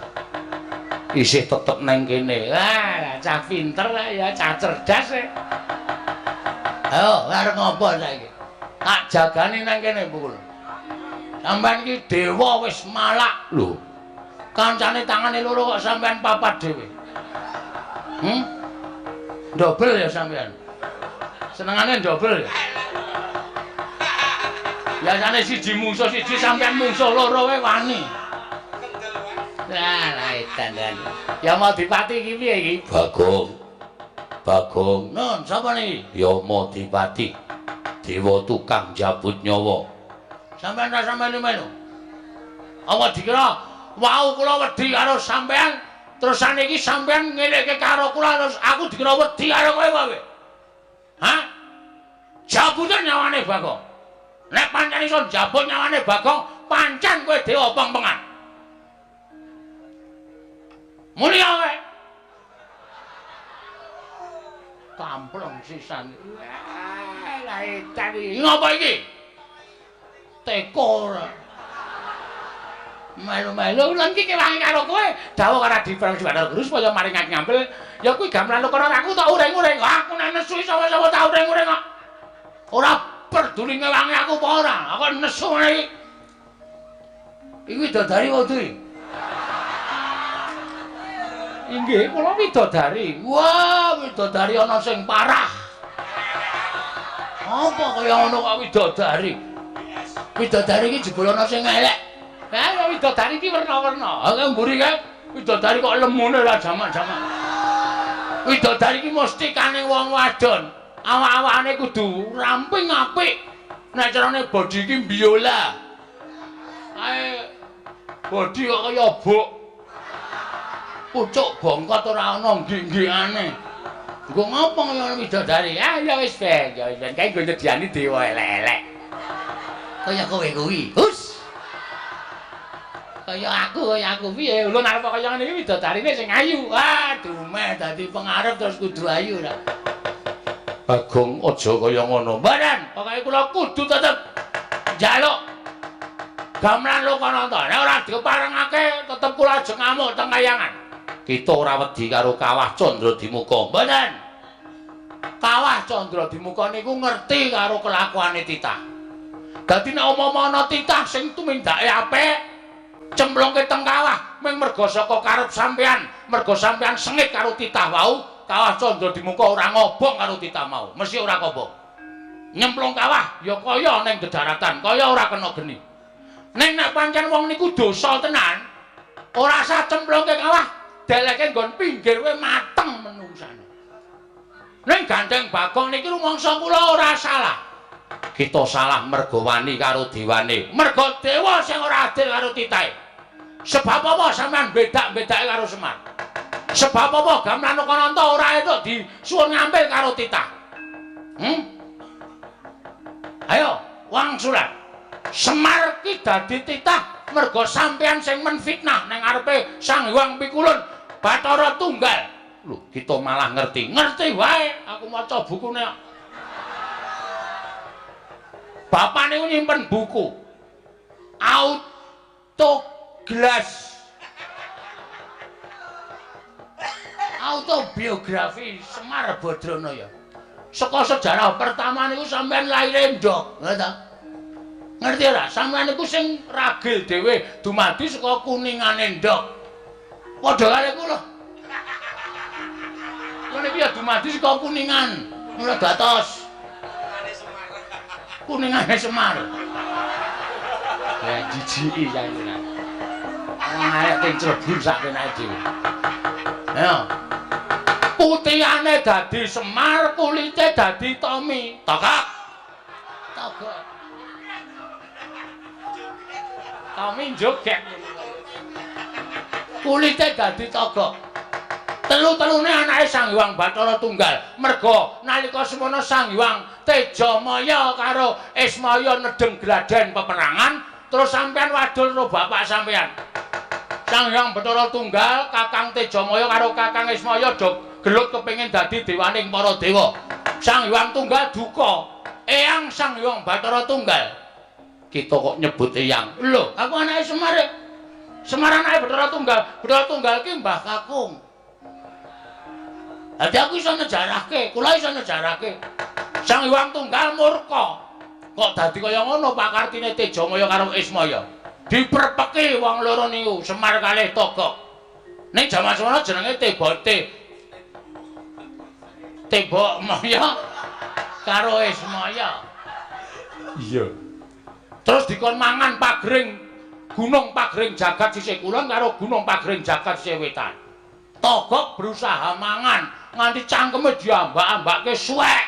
Isih tetep neng kene. Wah, cah pinter ya, cah cerdas e. Ayo, arep ngopo saiki? Tak jagani nang kene pukul. Sampeyan iki dewa wis malak lho. Kancane tangane loro kok sampeyan papat dhewe. Dobel ya sampeyan. Senengane dobel ya. Biasane siji mungsuh siji sampeyan mungsuh loro wae wani. Lah, lah edan. Ya mau dipati iki piye iki? Bagong. Bagong. Nun, sapa niki? Ya mau dipati. Dewa tukang jabut nyawa. Sampeyan ra sampeyan melu. Apa dikira wau kula wedi karo sampeyan, terus saniki sampeyan ngelekke karo kula terus aku dikira wedi karo kowe wae. Hah? Jabuten nyawane Bagong. Nek pancen iso njabut nyawane Bagong, pancen kowe dewa pengpengan. Muni kowe. Kampleng sisan. Wah, lah edan iki. Ngopo iki? Teko ora. Melu-melu lan iki kewangi karo kowe. Dawuh karo Adi Bathara Guru supaya maringake ngampil. Ya kuwi gamelan Lokananta aku tak uring-uring. Aku nek nesu sapa-sapa tak uring-uring kok. Ora peduli ngewangi aku apa ora. Aku nesu ngene iki. Iki widodari kudu. Inggih, kula widodari. Wah, widodari ana sing parah. Apa kaya ngono kok widodari? Widodari iki jebul ana sing elek. Lah, widodari iki werna-werna. Ha, mburi kae widodari kok lemune ora jamak-jamak. Widodari iki mesti kane wong wadon. Awak-awakane kudu ramping apik. Nek carane body iki biola. Ae body kok kaya buk. Pucuk bongkot ora ana nggih-nggihane. Nggo ngopo kaya widodari? Ah ya wis ben, ya wis ben kae nggo nyediani dewa elek-elek. Kaya kowe kuwi. Hus. Kaya aku piye? Ulun arep kaya ngene iki widodarine sing ayu. Ah, dumeh dadi pengarep terus kudu ayu ra. Bagong aja kaya ngono. Mboten, pokoke kula kudu tetep njaluk gamelan Lokananta. Nek ora diparengake tetep kula ajeng ngamuk teng kayangan. Kita ora wedi karo Kawah Candra Dimuka. Mboten. Kawah Candra Dimuka niku ngerti karo kelakuane titah. Dadi nek umpama ana titah sing tumindake apik, Cemplungke teng kawah ming merga saka karep sampean, merga sampean sengit karo titah wau, kawah Candra Dimuka ora ngobong karo titah mau, mesti ora kobong. Nyemplung kawah ya kaya ning dedaratan, kaya ora kena geni. Ning nek pancen wong niku dosa tenan, ora sah cemplungke kawah, deleke nggon pinggir kowe mateng menungsane. Ning gandeng Bagong niki rumangsa kula ora salah. Kita salah merga wani karo dewane. Merga dewa sing ora adil karo titahe. Sebab apa sampean bedak-bedake karo Semar? Sebab apa gamelan Lokananta ora entuk disuwun ngampil karo titah? Ayo, wangsulan. Semar ki dadi titah merga sampean sing menfitnah ning ngarepe Sang Hyang Pikulun Bathara Tunggal. Lho, kita malah ngerti. Ngerti wae, aku maca bukune. Bapak niku nyimpen buku. Autoglas. Autobiografi Semar Badranaya. Saka sejarah pertama niku sampean lahire ndok, ngerti ta? Ngerti ora? Sampean niku sing ragil dhewe dumadi saka kuningane ndok. Padha karo kula. Ngene iki ya dumadi saka kuningan. Ora datos. Kuningane Semar. Ya jijiki saiki. Wong arek ting clebur sak penake dhewe. Ayo. Putihane dadi Semar, kulite dadi Tommy. Togok. Togok. Tommy joget. Kulite dadi togok. Telu-telune anake Sang Hyang Bathara Tunggal. Merga nalika semono Sang Hyang Tejamaya karo Ismaya nedeng gladen peperangan, terus sampean wadul karo bapak sampean. Sang Hyang Bathara Tunggal, Kakang Tejamaya karo Kakang Ismaya do gelut kepengin dadi dewaning para dewa. Sang Hyang Tunggal duka. Eyang Sang Hyang Bathara Tunggal. Kita kok nyebut eyang. Lho, aku anake Semar. Semar anake Bathara Tunggal. Bathara Tunggal ki Mbah Kakung. Dadi aku iso nyejarahke, kula iso nyejarahke. Sang Hyang Tunggal murka. Kok dadi kaya ngono pakartine Tejamaya karo Ismaya. Diperpeki wong loro niku, Semar kalih Togok. Ning jaman semono jenenge Tebote. Tebok Maya karo Ismaya. Iya. Terus dikon mangan pagring Gunung Pagring Jagat sisih kulon karo Gunung Pagring Jagat sisih wetan. Togok berusaha mangan nganti cangkeme diambak-ambake suwek.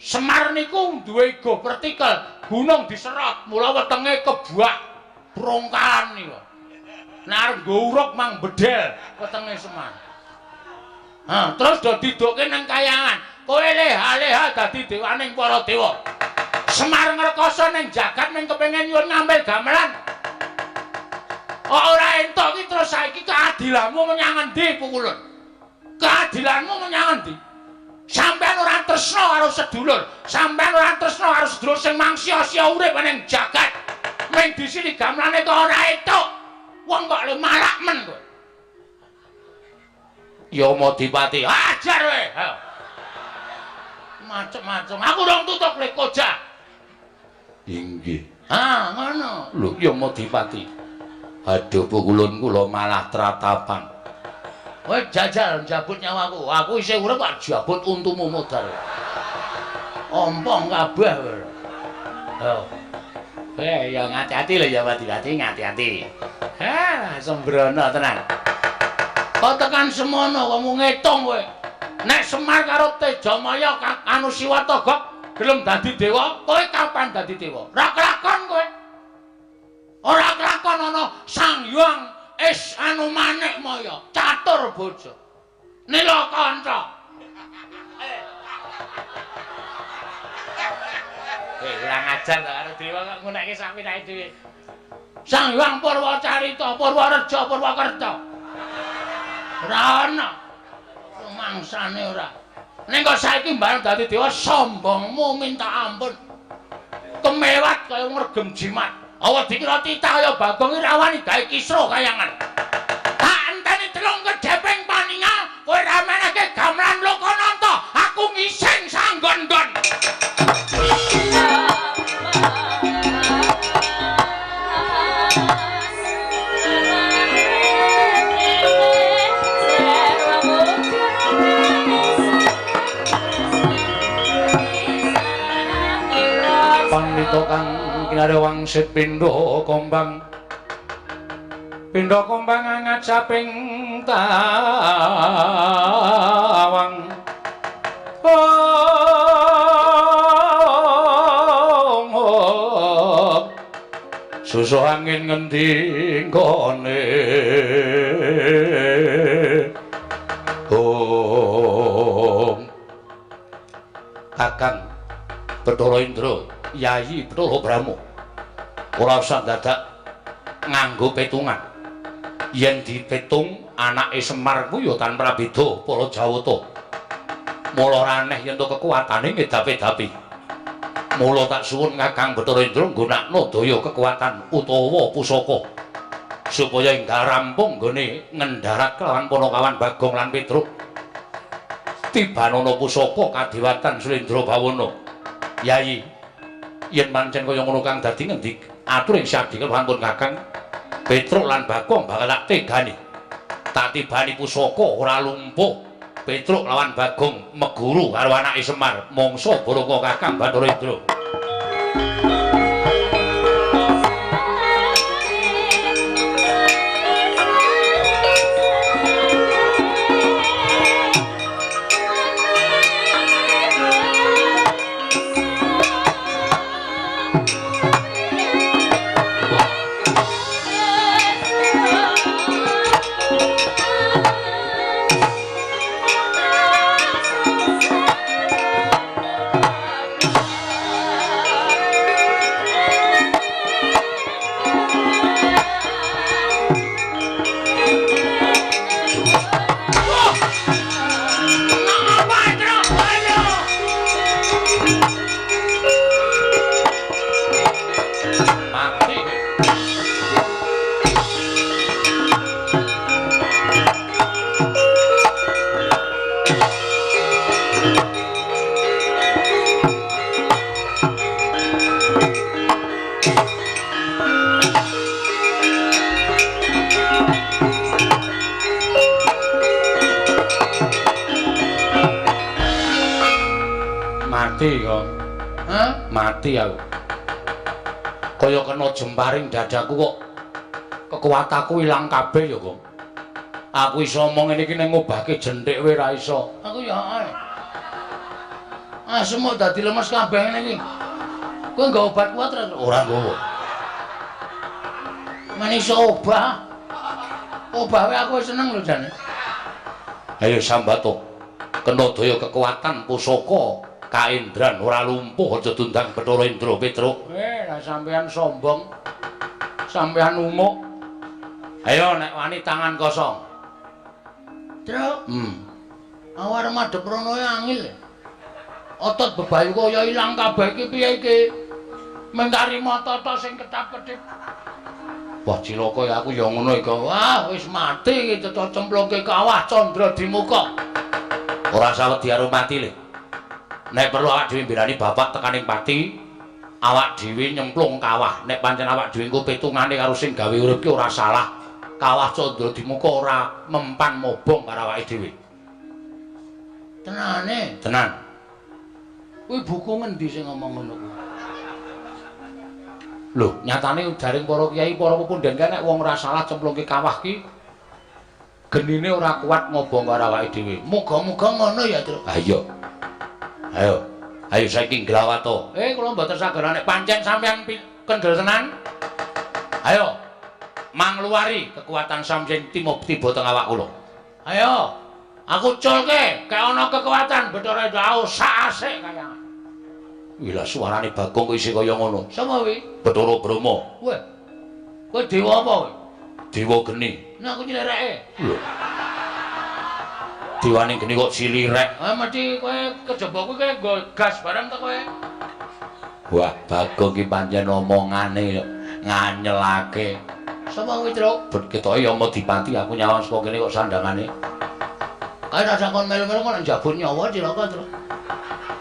Semar niku duwe ego vertikal, gunung diserot, mula wetenge kebuak brongkalan niku. Nek arep nggo uruk mang bedel wetenge Semar. Ha, terus do didokke nang kayangan. Kowe leha-leha dadi dewaning para dewa. Semar ngrekoso ning jagat ning kepengin nyuwun ngambil gamelan. Kok ora entuk iki terus saiki keadilanmu menyang endi, Pukulun? Keadilanmu menyang endi? Sampeyan ora tresna karo sedulur, sampeyan ora tresna karo sedulur sing mangsia-sia urip ning jagat. Ming disini gamelane kok ora entuk. Wong kok le malak men kowe. Ya Madipati, ajar kowe. Ayo. Macem-macem. Aku rong tutuk le koja. Inggih. Ah, ngono. Lho, ya Madipati. Aduh, Pukulun kula malah tratapan. Kowe jajal njabut nyawaku. Aku isih urip kok jabut untumu modar. Ompong kabeh kowe. Oh. Ya ngati-ati lho ya Madipati, ngati-ati. Ha, sembrono tenan. Kok tekan semono wong ngitung kowe. Nek Semar karo Tejamaya anu Siwa Togok gelem dadi dewa, kowe kapan dadi dewa? Ora kelakon kowe. Ora kelakon ana Sang Hyang Is anu Manik Maya, catur bojo. Nila kanca. Kurang ajar to karo dewa kok ngunekke sak pinake dhewe. Sang Hyang Purwacarita, Purwareja, Purwakerta. Ora ana. Rumangsane ora. Ning kok saiki mbareng dadi dewa sombongmu minta ampun. Kemewat kaya ngregem jimat. Awa dikira titah kaya Bagong iki rawani gawe kisruh kayangan. Tak enteni telung kedheping paningal kowe ra menehke gamelan Lokananta, aku ngising sanggon-nggon. Pandhita kang kinarya wangsit pindha kombang. Pindha kombang ngajaping tawang. Oh, susu angin ngendi nggone. Oh, Kakang Bathara Indra, Yayi Bathara Brahma, ora usah dadak nganggo petungan. Yen dipetung anake Semar kuwi ya tanpa beda para Jawata. Mula ora aneh yen to kekuatane ngedapi-dapi. Mula tak suwun Kakang Bathara Indra nggunakno daya kekuatan utawa pusaka supaya enggal rampung nggone ngendharat kelawan Panakawan Bagong lan Petruk. Tibanana pusaka kadewatan Sulendra Bawana. Yayi, yen pancen kaya ngono kang dadi ngendi atur ing sadhi kelawan Kakang Petruk lan Bagong bakal tak tegani. Tak tibani pusaka ora lumpuh. Petruk lawan Bagong meguru karo anake Semar mangsa baraka Kakang Bathara Indra. Mati kok. Hah? Mati aku. Kaya kena jemparing dadaku kok kekuatanku ilang kabeh ya, Kong. Aku iso omong ngene iki ning ngobahke jenthik wae ra iso. Aku ya ae. Asem kok dadi lemes kabeh ngene iki. Kowe nggawa obat kuat ra? Ora nggawa. Men iso obah. Obah wae aku seneng lho jane. Ayo sambato. Kena daya kekuatan pusaka kaendran ora lumpuh aja dundang Bathara Indra Petruk. Lah sampean sombong. Sampean umuk. Ayo nek wani tangan kosong. Truk. Aku arep madhep rono angil. Otot bebayu kaya ilang kabeh iki piye iki? Mengkari mata tok sing ketap-ketip. Wah cilaka ya aku ya ngono iki. Wah wis mati iki cetha cemplungke kawah candra dimuka. Ora usah wedi karo mati le. Nek perlu awak dhewe mbelani bapak tekaning pati, awak dhewe nyemplung kawah. Nek pancen awak dhewe engko petungane karo sing gawe urip ki ora salah. Kawah candra dimuka ora mempan mobong karo awake dhewe. Tenane? Tenan. Kuwi buku ngendi sing ngomong ngono kuwi? Lho, nyatane jaring para kiai, para pepunden kae nek wong ora salah cemplungke kawah ki genine ora kuat ngobong karo awake dhewe. Muga-muga ngono ya, Truk. Ha iya. Ayo. Ayo saiki nglawato. Kula mboten saged nek pancen sampeyan kendel tenan. Ayo. Mangluwari kekuatan sampeyan tiba teng awak kula. Ayo. Aku culke, kek ana kekuatan Bathara Indra sak asik kaya. Wih lah suarane Bagong kok isih kaya ngono. Sapa kuwi? Bathara Brahma. Weh. Kowe dewa apa kowe? Dewa geni. Nah aku nylereke. Lho. Dewane geni kok silirek. Ah mesti kowe kejaba kuwi kowe nggo gas bareng to kowe. Wah, Bagong ki pancen omongane nganyelake. Sapa kuwi, Truk? Bet ketoke ya Madipati aku nyawang saka kene kok sandangane. Kae rasa kon melu-melu kok njabut nyawa cilaka, Truk.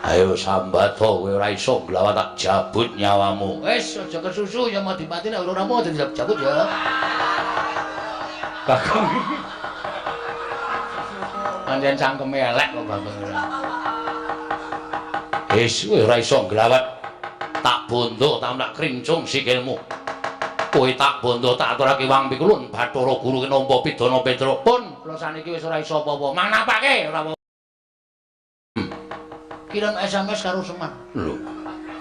Ayo sambato kowe ora iso nglawan tak jabut nyawamu. Wis aja kesusu ya Madipati nek ora rampung aja dijabut ya. Bagong. Pancen cangkeme elek kok Bagong. Wis kowe ora iso nglawat. Tak bondo tak tak krincung sikilmu. Kowe tak bondo tak aturake wang pikulun Bathara Guru ki nampa pidana Petruk. Pun kula saniki wis ora iso apa-apa. Mang napake ora apa. Kirim SMS karo Semar. Lho,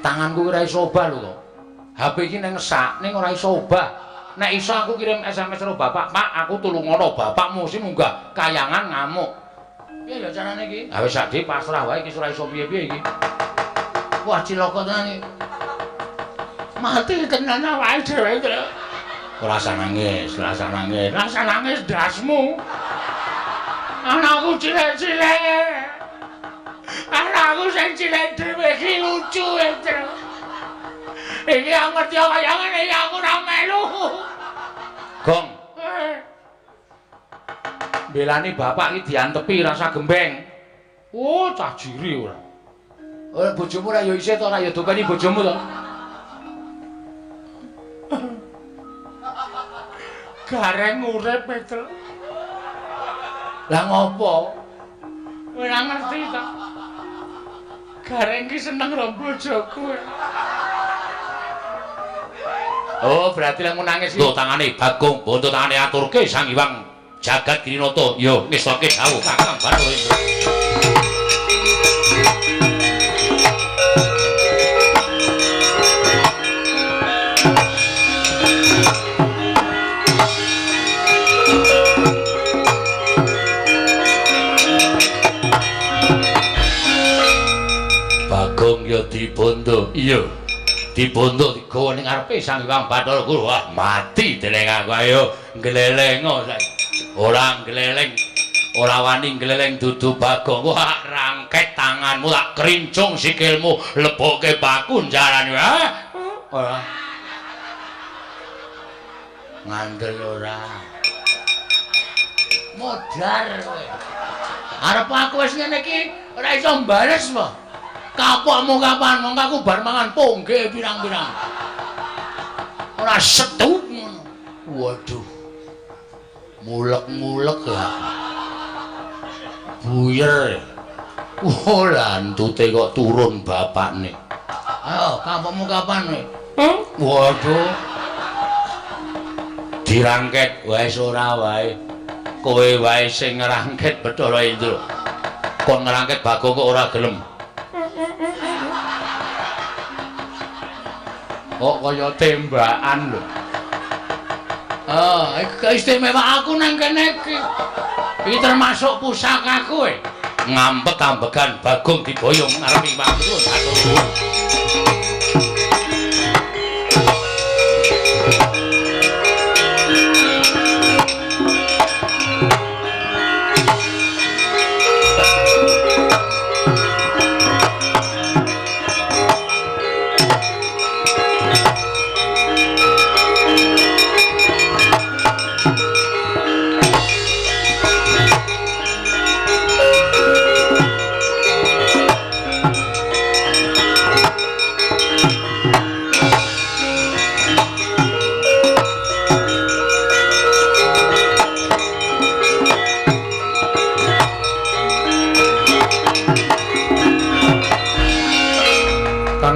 tanganku ora iso obah lho kok. HP iki nang ngesak ning ora iso obah. Nek iso aku kirim SMS karo bapak, "Pak, aku tulungono bapakmu sing munggah kayangan ngamuk." Piye ya carane iki? Ha wis ade pasrah wae iki ora iso piye-piye iki. Wah, cilaka tenan iki. Mati tenan awake dhewe, Tru. Ora usah nangis, ora usah nangis. Ora usah nangis ndasmu. Anakku cilik-cilik. Anakku sing cilik dhewe iki lucu, Tru. Iki aku ngerti kaya ngene iki aku ora melu. Gong. Belani bapak iki diantepi rasa gembeng. Oh, cah jiri ora. Ora bojomu ora ya isih to ora ya dopeni bojomu to. Gareng urip, Petro. Lah ngopo? Ora ngerti to. Gareng ki seneng karo bojoku. Oh, berarti lek nangis lho tangane Bagong, bondo tangane aturke Sang Hyang Jagat Girinata. Yo ngesoke dawuh Kakang Bathara Indra. Bagong ya dibondo. Iya. Dibondo digawa ning ngarepe Sang Hyang Bathara Guru. Wah, mati deleng aku ayo nglelengo saiki. Ora ngleleng, ora wani ngleleng dudu Bagong. Wah, rangket tanganmu tak krincung sikilmu, lebokke baku njarane. Ha? Ora. Ngandel ora. Modar kowe. Arep aku wis ngene iki ora iso mbales po. Kapokmu kapan? Mongko aku bar mangan pongge pirang-pirang. Ora setup ngono. Waduh. Mulek-mulek ya. Buyer. Oh, lantute kok turun bapakne. Ayo, kapokmu kapan kowe? Waduh. Dirangket wis ora wae. Kowe wae sing ngrangket Bathara Indra. Kon ngrangket Bagong kok ora gelem. Kok kaya tembakan lho. Ah, iki istimewa aku nang kene iki. Iki termasuk pusakaku e. Ngampet ambegan Bagong diboyong ngarepe Hyang Guru.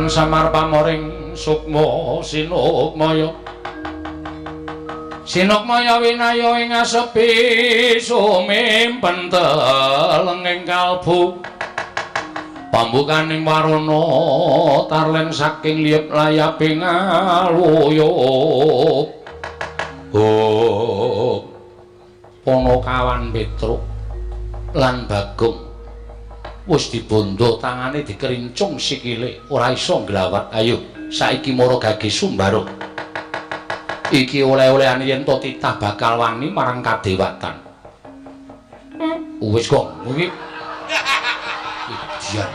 Samar pamoring sukma sinukmaya sinukmaya winaya ing asepi sumimpen telenging kalbu pambukaning warana tarlen saking liyep layaping aluyup. Oh, Ponokawan Petruk lan Bagong wis dibondo tangane dikerincung sikile ora iso nglawat. Ayo saiki mara gage sumbaruk iki oleh-olehane yen to titah bakal wani marang kadewatan. Wis kok iki dian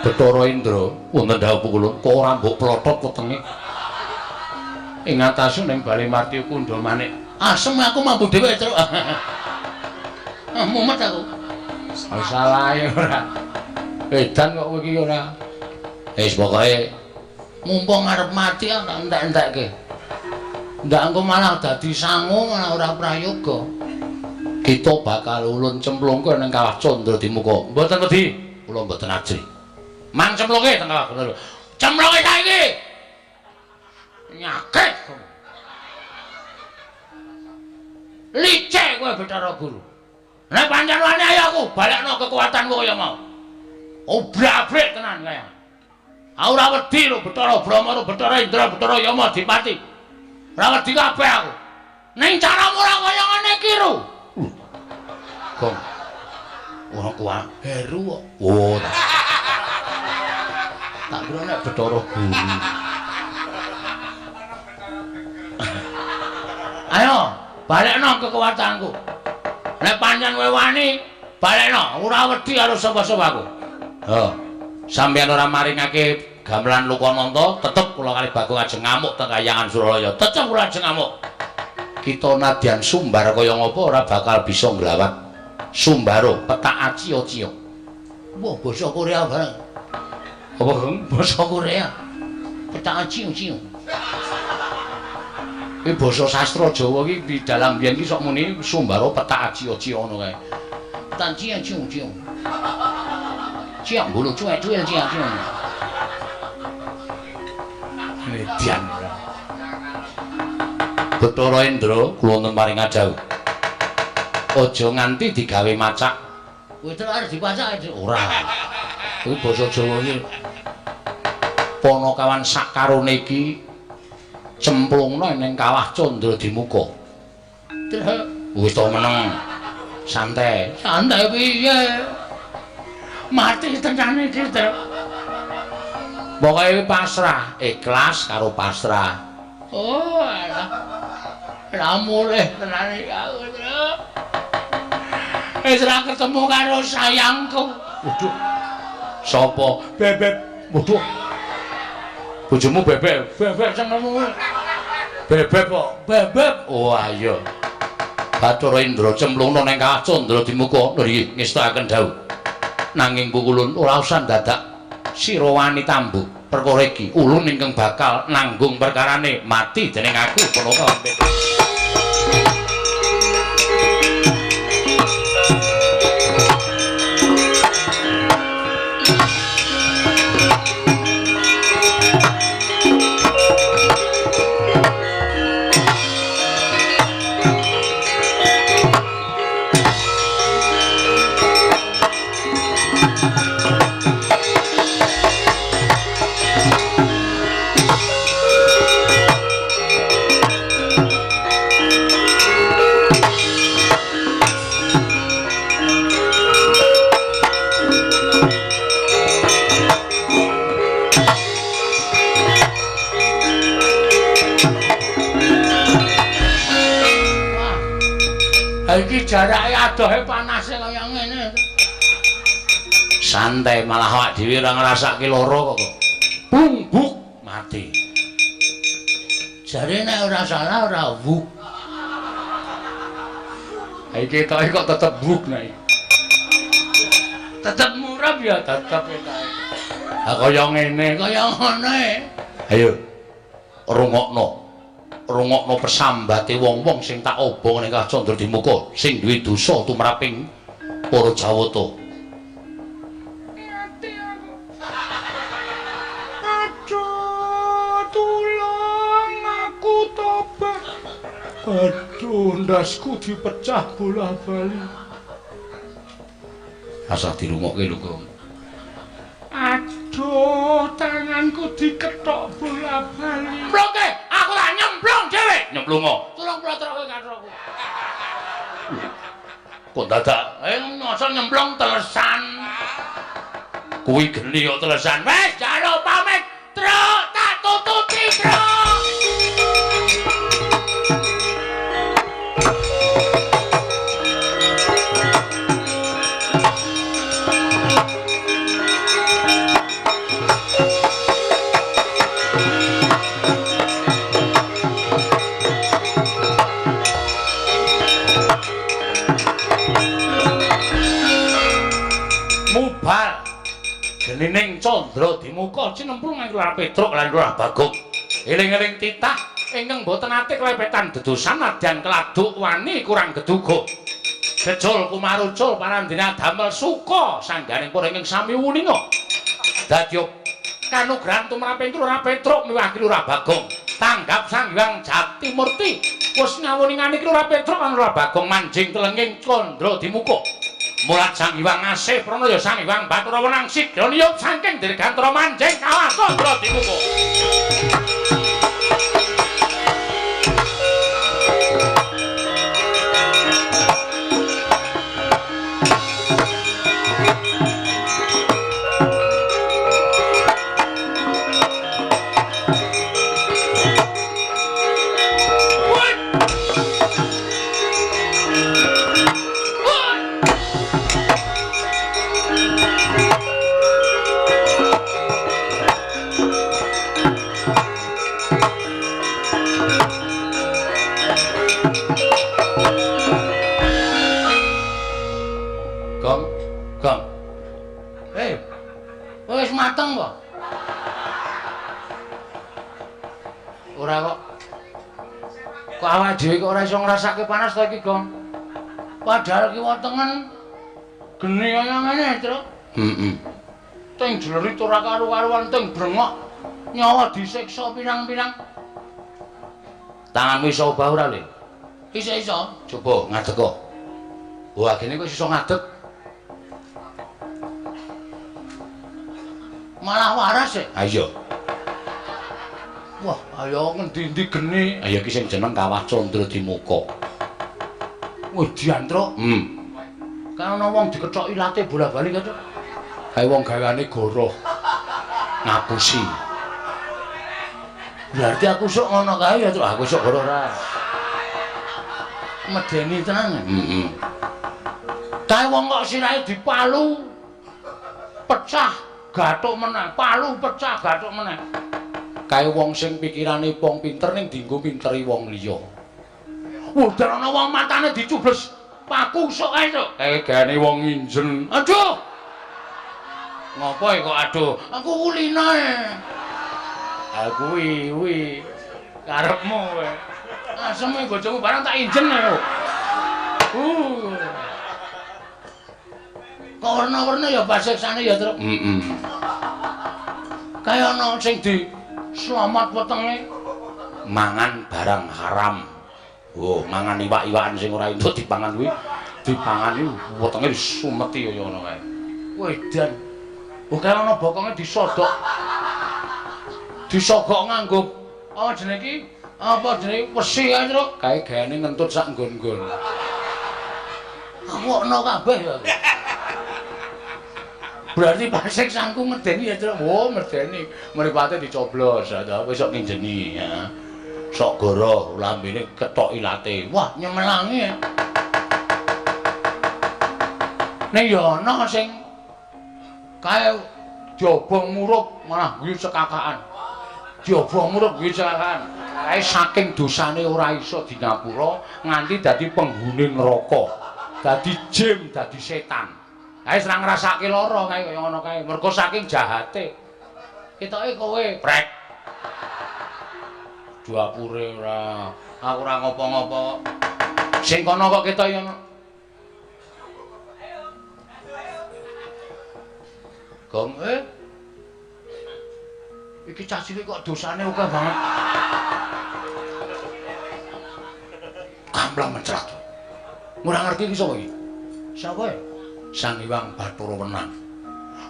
Bathara Indra wonten dawuh kula kok ora mbok plotot wetenge ing atase ning bale Martya Kundha manik. Asem aku mampu dhewe, Truk. Mumet aku. Salahe ora. Edan kok kowe iki ora. Wis pokoke mumpung arep mati aku tak entek-entekke. Ndak engko malah dadi sangu malah ora prayoga. Kita bakal ulun cemplungke ning Kawah Candra Dimuka. Mboten wedi, kula mboten ajri. Mang cemplungke teng Kawah Candra. Cemplunge saiki. Nyakit. Licik kowe Bathara Guru. Nek pancen wani ayo aku balekno kekuatanku kaya mau. Obrak-abrik tenan kaya. Aku ora wedi lho Bathara Brahma, Bathara Indra, Bathara Yama Dipati. Ora wedi kabeh aku. Ning caramu ora kaya ngene iki lho. Gong. Ora kuat. Heru kok. Oh. Tak kira nek Bathara Guru. Ayo, balekno kekuatanku. Nek pancen kowe wani, balekno. Ora wedi karo sapa-sapa aku. Ha. Sampeyan ora maringake gamelan Lokananta, tetep kula kalih Bagong ajeng ngamuk teng Kayangan Suralaya. Tetep kula ajeng ngamuk. Kita nadyan sumbar kaya ngapa ora bakal bisa nglawat. Sumbaro petak acio-cio. Wah, basa Korea bareng. Apa, Gong? Basa Korea. Petak acio-cio. Iki basa sastra Jawa iki di dalang biyen iki sok muni Sumbaro petak acio-cio ngono kae. Petak acio-cio. Ciak bulu cuek-cuek ciak-ciak. Median. Bathara Indra kula wonten paring dawuh. Aja nganti digawe macak. Kowe terus arep dipacak ora. Kuwi basa Jawa iki. Panakawan sakarone iki cemplungna ning Kawah Candra Dimuka. Wis to meneng. Santai. Santai piye? Mati tenan iki, Tru. Pokoke pasrah, ikhlas karo pasrah. Oh, alah. Ora mulih tenan iki aku, Tru. Wis ora ketemu karo sayangku. Waduh. Sapa? Bebek. Waduh. Bojomu bebek. Bebek senengmu. Bebek kok. Bebek. Oh, ayo. Bathara Indra cemplungna ning Kawah Candra Dimuka. Lho iki ngestakaken dawuh. Nanging pukulun ora usah dadak sira wani tambuk perkara iki. Ulun ingkang bakal nanggung perkarane mati dening aku Panaka. Iki jarake adohe panase kaya ngene. Santai malah awak dhewe ora ngrasake lara kok. Bung buk mati. Jare nek ora salah ora wuk. Ha iki ketoke kok tetep wuk nek. Tetep murab ya tetep ketoke. Ha kaya ngene, kaya ngono. Ayo rungokno. Rungokno pesambate wong-wong sing tak obong ning Kawah Candra Dimuka sing duwe dosa tumraping para Jawata. Ati aku. Aduh, tulung aku tobat. Aduh, ndasku dipecah bola-bali. Asal dirungokke lho, Gong. Aduh, tanganku diketok bola-bali. Mlongke, aku tak nyemplung dhewe. Nyemplungo. Tulung plotroke katroku. Kok dadak nyosor nyemplung telesan. Kuwi geni kok telesan. Wis, jaluk pamit. Truk, tak tututi, Truk. Mubal genining Candra Dimuka cinemplung ing Lurah Petruk lan Lurah Bagong. Eling-eling titah ingkang boten ate klepetan dedosan nadyan keladuk wani kurang geduga. Jejul kumarucul parandene damel suka sangganing para ingkang sami wuninga. Dadi kanugrahan tumraping Lurah Petruk miwah Lurah Bagong. Tanggap Sang Hyang Jatimurti wis ngawuningani Lurah Petruk lan Lurah Bagong manjing telenging Candra Dimuka. Mulat Sang Hyang Asih Pranaya Sang Hyang Bathara Wenang sigra niyup saking dirgantara manjing kawah Candra Dimuka. Gong, gong. Wis mateng kok. Ora kok. Kok awake dhewe kok ora iso ngrasake panas to iki, Gong? Padahal ki wetengen geni kaya ngene, Truk. Heeh. Teng jlerit ora karu-karuan, teng brengok nyawa disiksa pirang-pirang. Tanganmu iso obah ora, Le? Iso-iso. Coba ngadeg kok. Wah, gene kok iso ngadeg. Malah waras e. Ha iya. Wah, ayo ngendi-endi geni. Ha iya iki sing jeneng Kawah Candra Dimuka. Wah, diantruk. Kan ana wong dikethok ilate bola-bali kae, Cuk. Kae wong gaweane goroh. Ngapusi. Berarti aku sok ngono kae ya, Cuk. Aku sok goroh ora. Medeni tenan. Heeh. Kae wong kok sirahe dipalu pecah. Gathuk meneh, palu pecah gathuk meneh. Kae wong sing pikirane wong pinter ning dienggo pinteri wong liya. Udah ana wong matane dicubles paku sok ae, Cuk. Kae gaene wong nginjen. Aduh. Ngopo kok aduh? Aku kulina e. Ha kuwi kuwi karepmu kowe. Aseme bojomu barang tak injen ayo. Kok werna-werna ya pasiksane ya, Truk. Heeh. Kaya ana sing di slamet wetenge mangan barang haram. Oh, mangan iwak-iwakan sing ora entuk dipangan kuwi, dipangani wetenge disumeti kaya ngono kae. Wedan. Oh, kaya ana bokonge disodok. Disogok nganggo apa jenenge iki? Apa jenenge wesi kae, Truk? Kae gaene ngentut sak nggon-nggon. Aku ana kabeh ya. Berarti pasiksanku medeni ya, Truk. Oh, medeni. Mripate dicoblos, ya ta. Wis sok nginjeni, ya. Sok goroh lambene ketok ilate. Wah, nyemelangi. Ya. Ning ya ana sing kae diobong murup malah guyu cekakaan. Diobong murup guyu cekakaan. Kae saking dosane ora iso dingapura nganti dadi penghuni neraka. Dadi jin, dadi setan. Kae ora ngrasake lara kae kaya ngono kae, mergo saking jahate. Ketoke kowe prek. Duapure ora, aku ora ngopo-ngopo. Sing kono kok ketoke ngono. Gong Iki cah cilik kok dosane akeh banget. Kamplang mencrat. Ora ngerti iki sapa iki? Sapa e? Sang Hyang Bathara Wenang.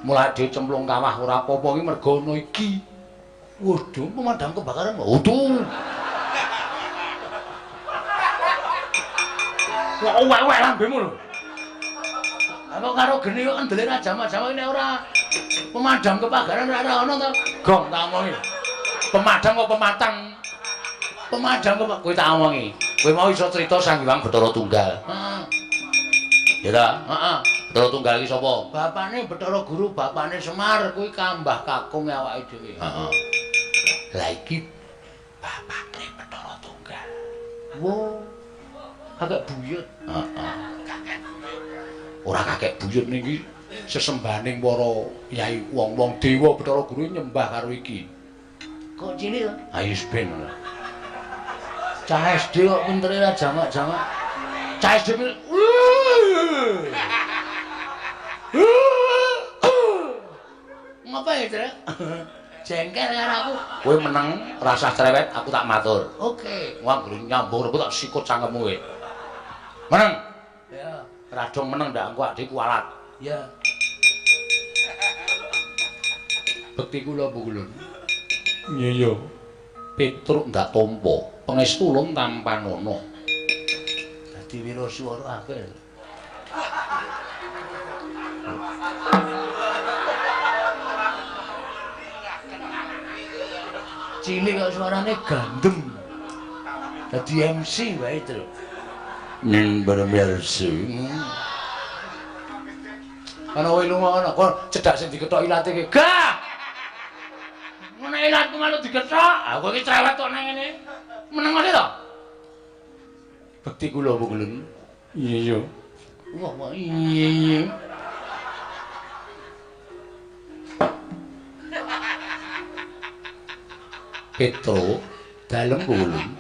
Mulai dhewe cemplung kawah ora apa-apa iki mergo ana iki. Waduh, pemadam kebakaran. Waduh. Kok uwek-uwek lambemu lho. Apa karo geni kok kendele ra jamak-jamak nek ora pemadam kebakaran ora ana to. Gong tak omongi. Pemadam kok pematang. Pemadam kok kowe tak omongi. Kowe mau iso crita Sang Hyang Bathara Tunggal. Heeh. Ya ta? Heeh. Bathara Tunggal iki sapa? Bapane Bathara Guru, bapane Semar, kuwi kambah kakung awake dhewe. Heeh. Lah iki bapake Bathara Tunggal. Wo. Kakek buyut. Heeh, kakek buyut. Ora kakek buyut niki sesembahaning para yai wong-wong dewa Bathara Guru nyembah karo iki. Kok cilik to? Ha wis ben. Cah SD kok pintere ra jamak-jamak. Cah SD pinter. Tru? Jengkel karo aku. Kowe meneng, rasah cerewet, aku tak matur. Oke. Wah, anggere nyambung aku tak sikut cangkemmu kowe. Meneng. Ya. Radong meneng ndak engko adikku kualat. Ya. Bekti kula Bu Kulun. Iya iya. Petruk ndak tampa, pangestu ulun tampanana. Dadi wira swara akeh. Cilik kok suarane gandem. Dadi MC wae, Tru. Ning pemirsa. Ana kowe lunga ana kok cedhak sing dikethok ilate iki. Gah! Ngono ilatku malu dikethok. Aku iki cerewet kok nang ngene. Meneng ae to. Bekti kula Bu Kulun. Iya iya. Wah, wah iya iya. Petro dalem ulun.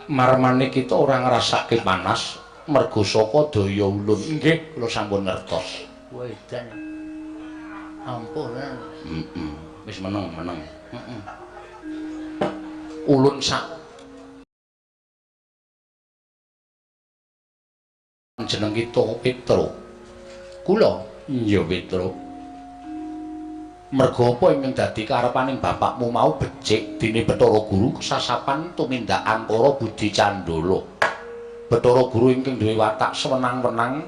Marmane kita ora ngrasake panas mergo saka daya ulun. Nggih, kula sampun ngertos. Wedan. Ampun. Heeh. Wis meneng, meneng. Heeh. Ulun sak jeneng kita Petro. Kula iya Petro. Mergo apa ingkang dadi karepaning bapakmu mau becik dene Bathara Guru kesasapan tumindak angkara budi candala. Bathara Guru ingkang duwe watak sewenang-wenang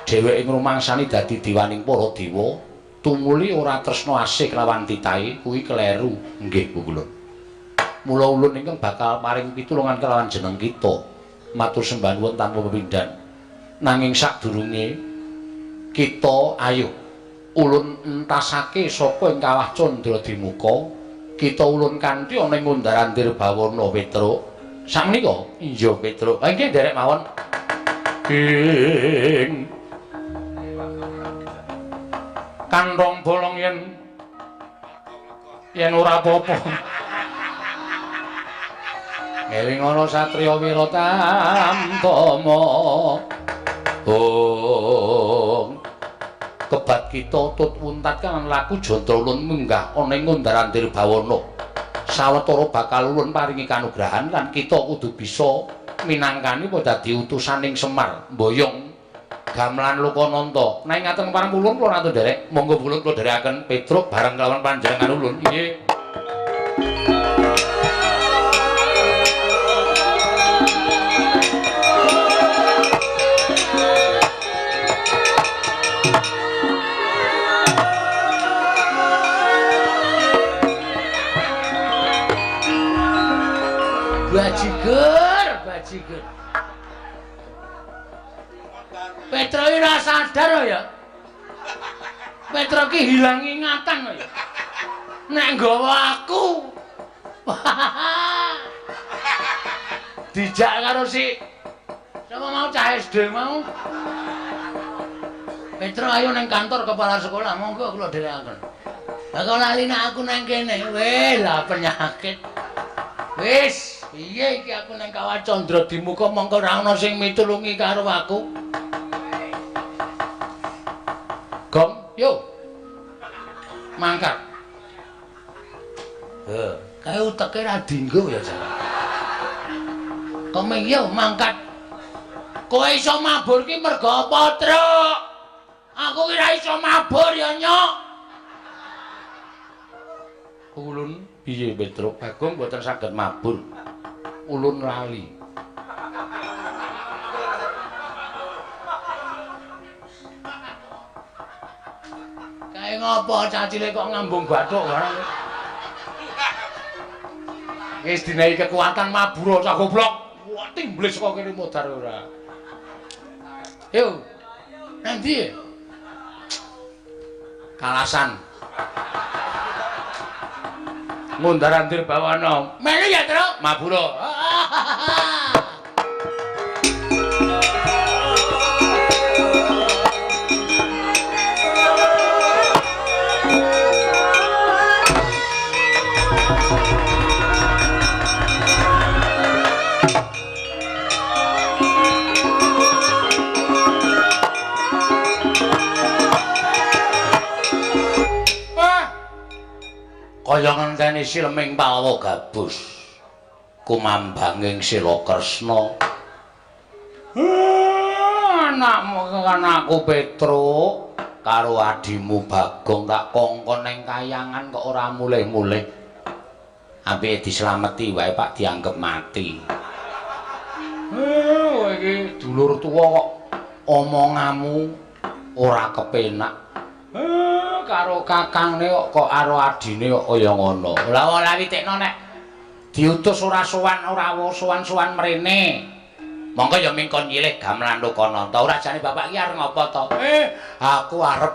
dheweke ngrumangsani dadi diwaning para dewa, tumuli ora tresna asih kelawan titahe kuwi kleru. Nggih Bu kula. Mula ulun ingkang bakal paring pitulungan kelawan jeneng kita. Matur sembah nuwun tanpa pepindhan. Nanging sadurunge kita ayo ulun entasake saka ing kawah Candra Dimuka, kita ulun kanthi ana ing undar-andir bawana Petruk. Sakmenika? Iya Petruk. Ha nggih nderek mawon. Ing kantong bolong yen ora apa-apa. Ngeling ana satriya wira tamtama. Oh. Kebat kita tut wuntat kang laku jandra ulun munggah ana ing undar-andir bawana. Sawetara bakal ulun paringi kanugrahan lan kita kudu bisa minangkani apa dadi utusaning Semar mboyong gamelan Lokananta. Nek ngaten parang ulun kula ratu nderek, monggo ulun kula nderekaken Petruk bareng kelawan panjenengan ulun. Nggih. Bajigur, bajigur. Petro iki ora sadar ya. Petro ki hilang ingatan ya. Nek nggawa aku. Dijak karo si sapa mau cah SD mau. Petro ayo nang kantor kepala sekolah, monggo kula dherekaken. Lah kok lali nek aku nang kene, weh lah penyakit. Wis, piye iki aku nang kawah Candra Dimuka mongko ora ana sing mitulungi karo aku. Gong, yo. Mangkat. Heh, kae uteke ra dinggo ya, Jan. Kome yo mangkat. Kowe iso mabur ki mergo apa, Truk? Aku ki ra iso mabur ya, Nyok. Ulun piye Petruk? Bagong mboten saged mabur. Ulun lali. Kae ngopo cah cilik kok ngambung bathuk barang. Wis dinehi kekuatan mabur cah goblok. Wah, timblis kok kene modar ora. Yo. Nang ndi? Kalasan. Ngundar-andir bawana. Melu ya, Truk? Mabura. Kaya ngenteni sileming Palwa Gabus kumambanging Sila Kresna. Anakmu anakku Petruk karo adimu Bagong tak kongkon ning kayangan kok ora mulih-mulih. Apike dislameti wae Pak dianggep mati. Kowe iki dulur tuwa kok omonganmu ora kepenak. Karo kakangne kok karo adine kok kaya ngono. Lah ora witekno nek diutus ora sowan ora sowan-sowan mrene. Monggo ya mingkon nyilih gamelan Lokananta. Ora jane bapak iki arep ngapa to? Aku arep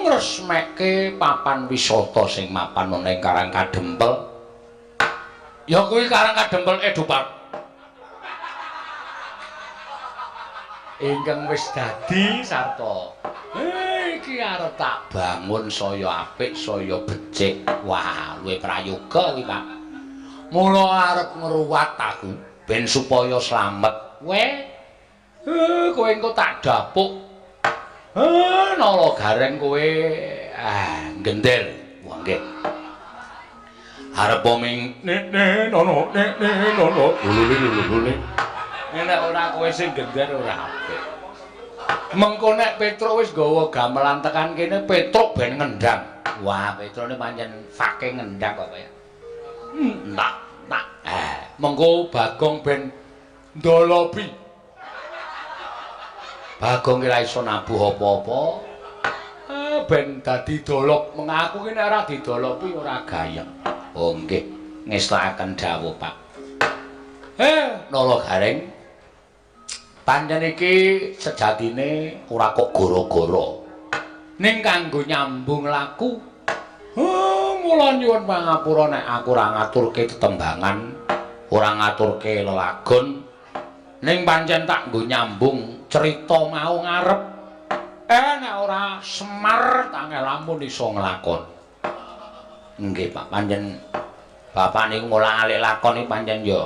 ngresmekke papan wisata sing mapan ana ing Karang Kadempel. Ya kuwi Karang Kadempel Edo Park. Ingkang wis dadi sarta. Iki arep tak bangun saya apik, saya becik. Wah, luwih prayoga kuwi, Pak. Mula arep ngruwat aku ben supaya slamet. Kowe kowe engko tak dapuk. Nala gareng kowe gendel. Wah, nggih. Arep ming ne nono ne nono lulu. Nek ora kowe sing gender ora apik. Mengko nek Petruk wis nggawa gamelan tekan kene, Petruk ben ngendang. Wah, Petruk ne pancen fucking ngendang kok kaya. Tak tak. Mengko Bagong ben ndolopi. Bagong ki ra iso nabuh apa-apa. Ben dadi dolop. Mengaku ki nek ora didolopi ora gayeng. Oh nggih, ngestakaken dawuh, Pak. Nala Gareng. Pancen iki sejatine ora kok gara-gara. Ning kanggo nyambung laku. Mula nyuwun pangapura nek aku ora ngaturke tetembangan, ora ngaturke lelagon. Ning pancen tak nggo nyambung cerita mau ngarep. Nek ora Semar tangel lamun iso nglakon. Nggih, Pak, pancen bapak niku ngolah-alik lakon iki pancen ya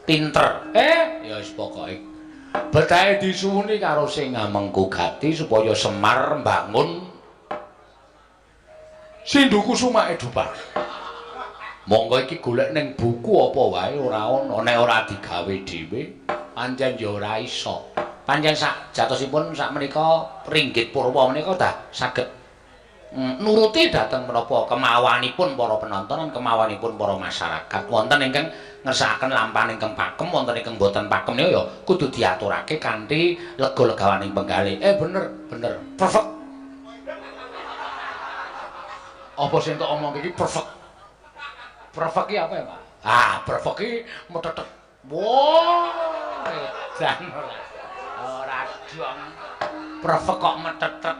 pinter. Ya wis pokoke betahe disuwuni karo sing ngamengku gati supaya Semar mbangun Sindu Kusuma Edo Park. Monggo iki golek ning buku apa wae ora ana, nek ora digawe dhewe pancen ya ora iso. Pancen sak jatosipun sak menika ringgit purwa menika dah saged nuruti dhateng menapa kemawanipun para penonton lan kemawanipun para masyarakat. Wonten ingkang ngersakaken lampahan ingkang pakem, wonten ingkang boten pakem niku ya kudu diaturake kanthi lega-legawaning penggalih. Bener, bener. Perfect. Apa sing tok omong iki perfect? Perfect iki apa ya, Pak? Ah, perfect iki metetet. Wah, edan ora. Ora dong. Perfect kok metetet.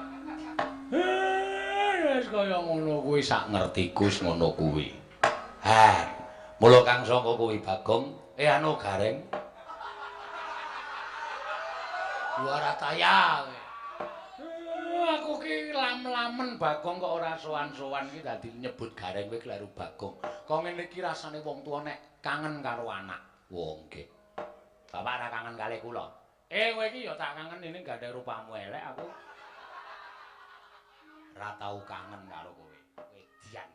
Wis kaya ngono kuwi sak ngertiku wis ngono kuwi. Ha, mula kang sangka kuwi Bagong, anu Gareng. Ora taya kowe. Aku ki lam-lamen Bagong kok ora sowan-sowan ki dadi nyebut Gareng kowe kleru Bagong. Kok ngene iki rasane wong tuwa nek kangen karo anak. Wong nggih. Bapak ora kangen kalih kula. Kowe iki ya tak kangen ini gandhe rupamu elek aku. Ora tau kangen karo kowe. Kowe dian.